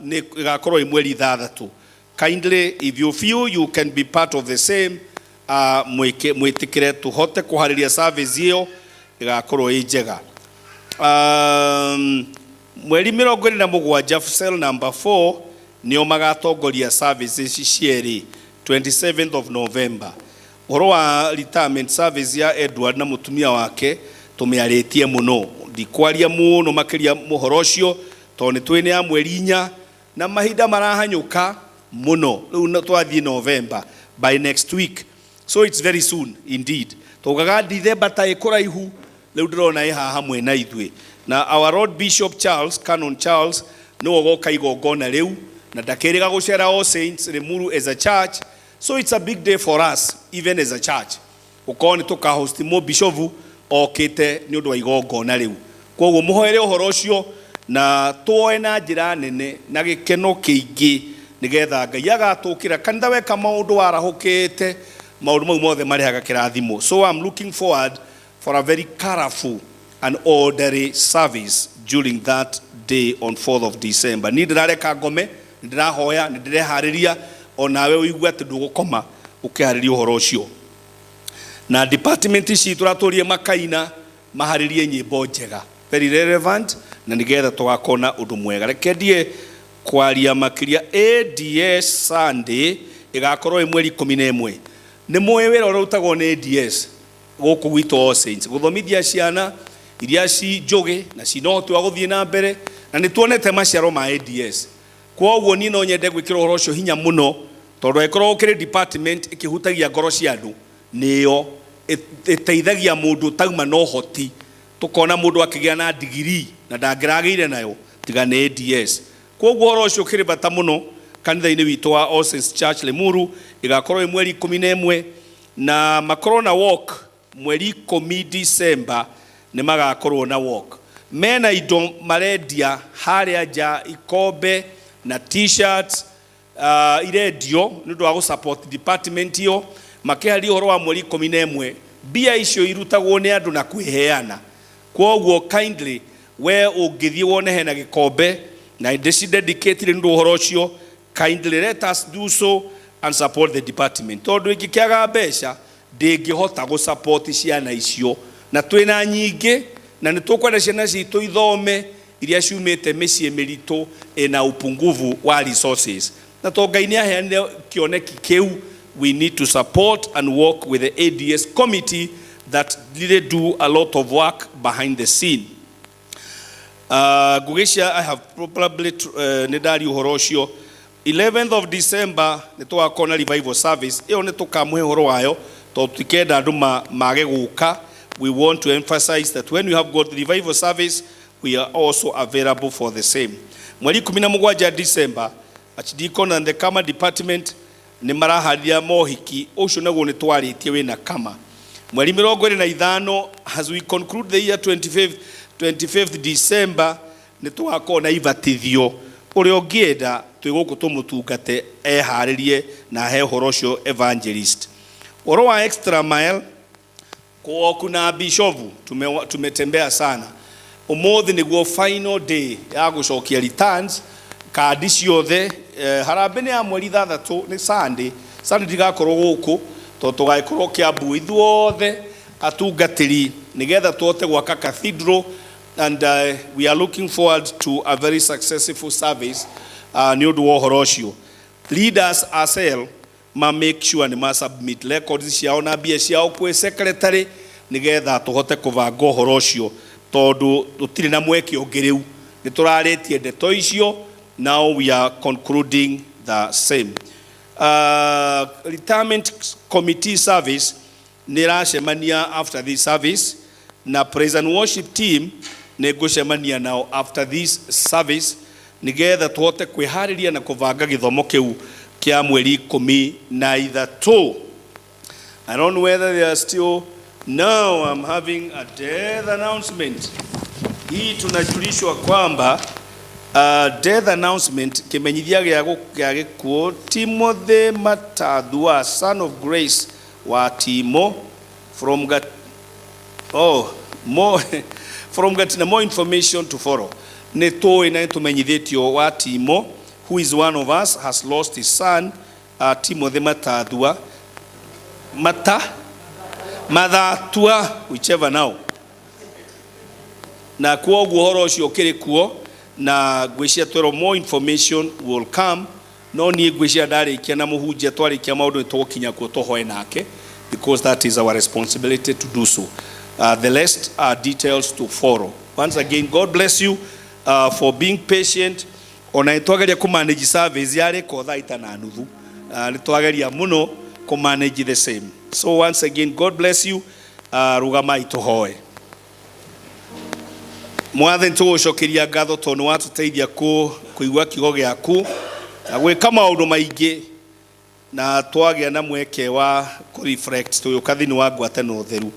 A: nĩ ĩgakorwo ĩ mweri 6. Kindly, if you feel you can be part of the same, mwĩtĩkĩre tũhote kũharĩria service ĩyo, ĩgakorwo ĩ njega. Mweri 27, cell number 4 nĩo magatongoria services cierĩ, 27th of November. Ũhoro wa retirement service ya Edward na mũtumia wake tũmĩarĩtie mũno, ndikwaria mũno makĩria mũhoro ũcio tondũ nĩ twĩ nĩ ya mweri 4 na mahinda marahanyũka mũno. Rĩu twathiĩ November by next week, so it's very soon indeed. Tugaga December ta ĩkũraihu, rĩu ndĩrona ĩ haha hamwe na ithuĩ. Na our Lord Bishop Charles, Canon Charles, nĩwe ũgoka igongona rĩu na ndakĩrĩga gũcera All Saints Limuru as a church. So it's a big day for us even as a church gũkorwo nĩ tũkahost mũbishovu okĩte nĩ ũndũ wa igongona rĩu. Koguo mũhoere ũhoro ũcio na tuoe na njĩra nene na gĩkeno kĩingĩ nĩgetha Ngai agatũkĩra kanitha weka maũndũ warahũkĩte, maũndũ mau mothe marehaga kĩrathimo. So I'm looking forward for a very colorful and orderly service during that day on 4th of December. Niĩ ndĩrareka ngome, nĩ ndĩrahoya, nĩ ndĩreharĩria, onawe ũigue atĩ ndũgũkoma ũkĩharĩria ũhoro ũcio. Na department ici tũratũrie makaina maharĩrie nyĩmbo njega, very relevant, na nĩgetha tũgakorwo na ũndũ mwega. Reke ndie kwaria makĩria. ADS Sunday ĩgakorwo ĩ mweri 11. Nĩ mũĩ wĩra ũrĩa ũrutagwo nĩ ADS gũkũ gwitũ All Saints, gũthomithia ciana iria ci njũgĩ na cina ũhoti wa gũthiĩ na mbere, na nĩ tuonete maciaro ma ADS. Kwoguo niĩ no nyende gwĩkĩra ũhoro ũcio hinya mũno, tondũ angĩkorwo gũkĩrĩ department ĩkĩhutagia ngoro cia andũ, nĩyo ĩteithagia mũndũ ũtauma na ũhoti, tũkona mũndũ akĩgĩa na ndigiri na ndangĩragĩire nayo tiga nĩ ADS. Kwoguo ũhoro ũcio ũkĩrĩ bata mũno kanitha-inĩ witũ wa All Saints Church Limuru. Ĩgakorwo ĩ mweri 11, na makorwo na walk mweri 10 December. Nĩ magakorwo na walk mena indo marendia harĩa nja, ikombe na T-shirts irendio nĩ ũndũ wa gũ support department ĩyo makĩharia ũhoro wa mweri 11. Mbia icio irutagwo nĩ andũ na kwĩheana. Kwoguo kindly, we ũngĩthiĩ wone hena gĩkombe na ndĩci dedicate nĩ ũndũ wa ũhoro ũcio, kindly let us do so and support the department, tondũ ĩngĩkĩaga mbeca ndĩngĩhota gũ support ciana icio. Na twĩna nyingĩ na nĩ tũkwenda ciana citũ ithome iria ciumĩte mĩciĩ mĩritũ ĩna upungufu wa resources. Na to Ngai nĩ aheanire kĩoneki kĩu, we need to support and work with the ADS committee that really do a lot of work behind the scene. Ngũgĩcia I have probably nĩ ndaria ũhoro ũcio. 11th of December nĩ tũgakorwo na revival service. Ĩyo nĩ tũkamũhe ũhoro wayo tondũ tũtikenda andũ mage gũka. We want to emphasize that when we have got the revival service, we are also available for the same. Mweri 17 December, Archdeacon and the Kama department nĩ maraharĩria mohiki ũcio, naguo nĩ twarĩtie wĩna kama. Mweri 25, as we conclude the year, 25th December, nĩ tũgakorwo na ibatithio. Ũrĩa ũngĩenda twĩ gũkũ tũmũtungate eharĩrie na ahe ũhoro ũcio evangelist. Ũhoro wa extra mile kuoku na bishovu tumetembea sana. Ũmũthĩ nĩguo final day ya gũcokia returns kandi ciothe. Harambĩ nĩ ya mweri 6, nĩ Sunday. Sunday ndigakorwo gũkũ tondũ tũgagĩkorwo Kiambu ithuothe atungatĩri nĩgetha tũhote gwaka cathedral, and we are looking forward to a very successful service. Nĩ ũndũ wa ũhoro ũcio, leaders ourselves ma make sure nĩ ma submit records ciao na mbia ciao kwĩ secretary nĩgetha tũhote kũbanga ũhoro ũcio, tondũ tũtirĩ na mweke ũngĩ. Rĩu nĩ tũrarĩtie ndeto icio. Now we are concluding the same. Retirement committee service nĩ ĩracemania after this service, na praise and worship team nĩ ngũcemania nao after this service nĩgetha tũhote kwĩharĩria na kũbanga gĩthomo kĩu kĩa mweri 13. I don't know whether they are still. Now I'm having a death announcement. Hii tunajulishwa kwamba death announcement, kimenyithia gĩa gĩkuũ, Timothy Matathua, son of Grace wa Timo from Gat oh, more from Gatina, more information to follow. Nĩ tũĩ na nĩ tũmenyithĩtio wa Timo, who is one of us, has lost his son, Timothy Matathua, Mata Mathatua, whichever now. Na kwoguo ũhoro ũcio ũkĩrĩ kuo na ngwĩciria twerwo more information will come, no niĩ ngwĩciria ndarĩkia na mũhunjia, twarĩkia maũndũ nĩ tũgũkinya kuo tũhoe nake, because that is our responsibility to do so. The rest are details to follow. Once again, God bless you for being patient. Ona nĩ twageria kũ manage service yarĩ ko thaa itana nuthu. Nĩ twageria mũno kũ manage the same. So once again, God bless you. Rũgamai tũhoe. Mwathani, tũgũcokeria ngatho tondũ nĩ watũteithia kũigua kiugo gĩaku na gwĩka maũndũ maingĩ, na twagĩa na mweke wa kũ reflect tũgĩũka thĩinĩ wa ngwatanĩro theru.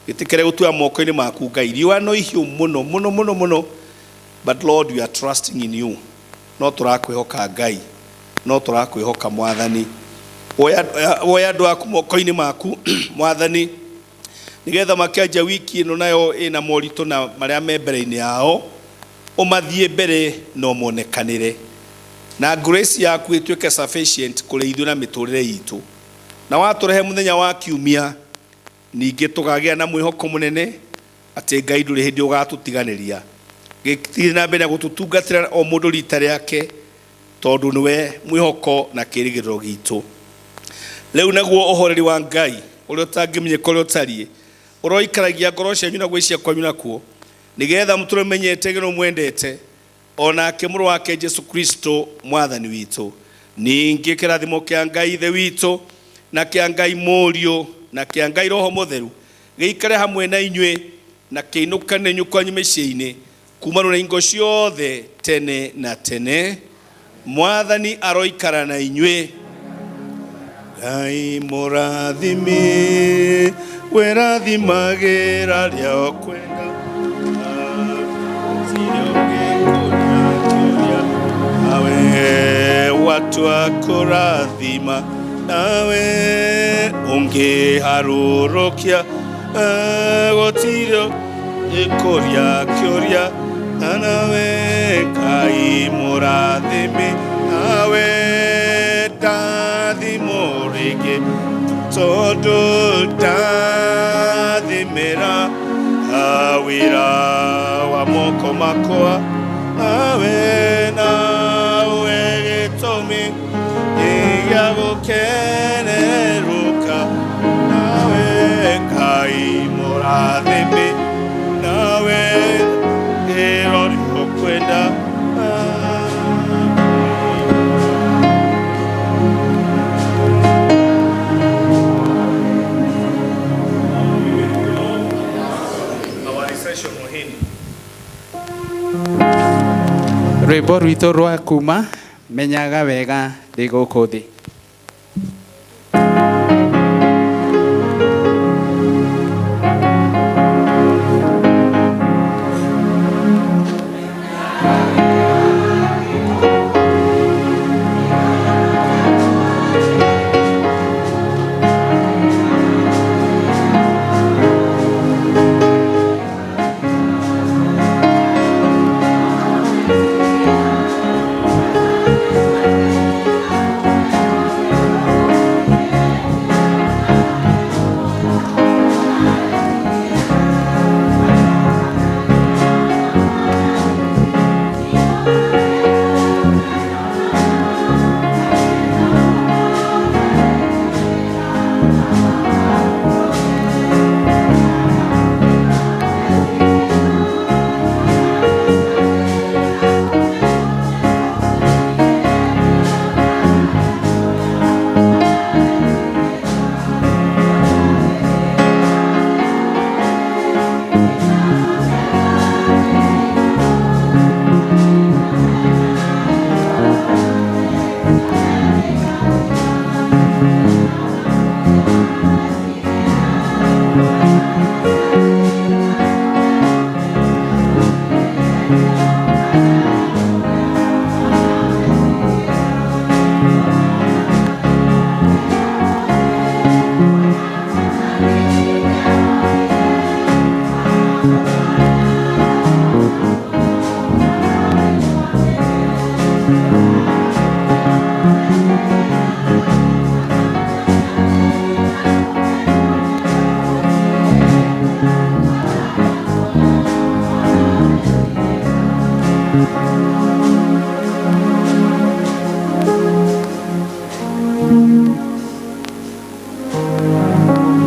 A: Gĩtĩkĩre gũtua moko-inĩ maku, Ngai. Riũa no ihiũ mũno mũno mũno mũno, but Lord, we are trusting in you. No tũrakwĩhoka, Ngai, no tũrakwĩhoka, Mwathani. Woya andũ aku moko-inĩ maku, Mwathani, nigetha makĩanjia wiki ĩno nayo ĩna moritũ na marĩa me mbere-inĩ yao, ũmathiĩ mbere na ũmonekanĩre, na grace yaku ĩtuĩke sufficient kũrĩ ithuĩ na mĩtũrĩre itũ. Na watũrehe mũthenya wa kiumia ningĩ, tũkagĩa na mwĩhoko mũnene atĩ Ngai ndũrĩ hĩndĩ ũgatũtiganĩria. Gĩthiĩ na mbere na gũtũtungatĩra o mũndũ rita rĩake, tondũ nĩwe mwĩhoko na kĩĩrĩgĩrĩro gitũ. Rĩu naguo ũhoreri wa Ngai ũrĩa ũtangĩmenyeka ũrĩa ũtariĩ ũroikaragia ngoro cianyu na gwĩcia kwanyu nakuo, nĩgetha mũtũre menyete gĩno mwendete o nake mũrũ wake Jesu Kristo Mwathani witũ. Ningĩ kĩrathimo kĩa Ngai Ithe witũ na kĩa Ngai Mũriũ na kĩa Ngai Roho Mũtheru gĩikare hamwe na inyuĩ na kĩinũkane inyuĩ kwanyu mĩciĩ-inĩ kuma rĩu na ingo ciothe tene na tene. Mwathani aroikara na inyuĩ. Ngai mũrathimi wĩrathimagĩra rĩa ũkwenda, gũtirĩ ũngĩkũria kĩũria, nawe watua kũrathima, nawe ũngĩharũrũkia, gũtirĩ ũngĩkũria kĩũria, na nawe Ngai mũrathimi, nawe ndathimwo rĩngĩ, tondũ ndathimĩra Na wĩra wa moko makwa nawe nawe gĩtũmi gĩa gũkenerũka nawe Ngai mũrathime nawe ĩrori ũkwenda. Our recession muhimu.
D: Rwĩmbo rwitũ rwa kuma menyaga wega ndĩ gũkũ thĩ.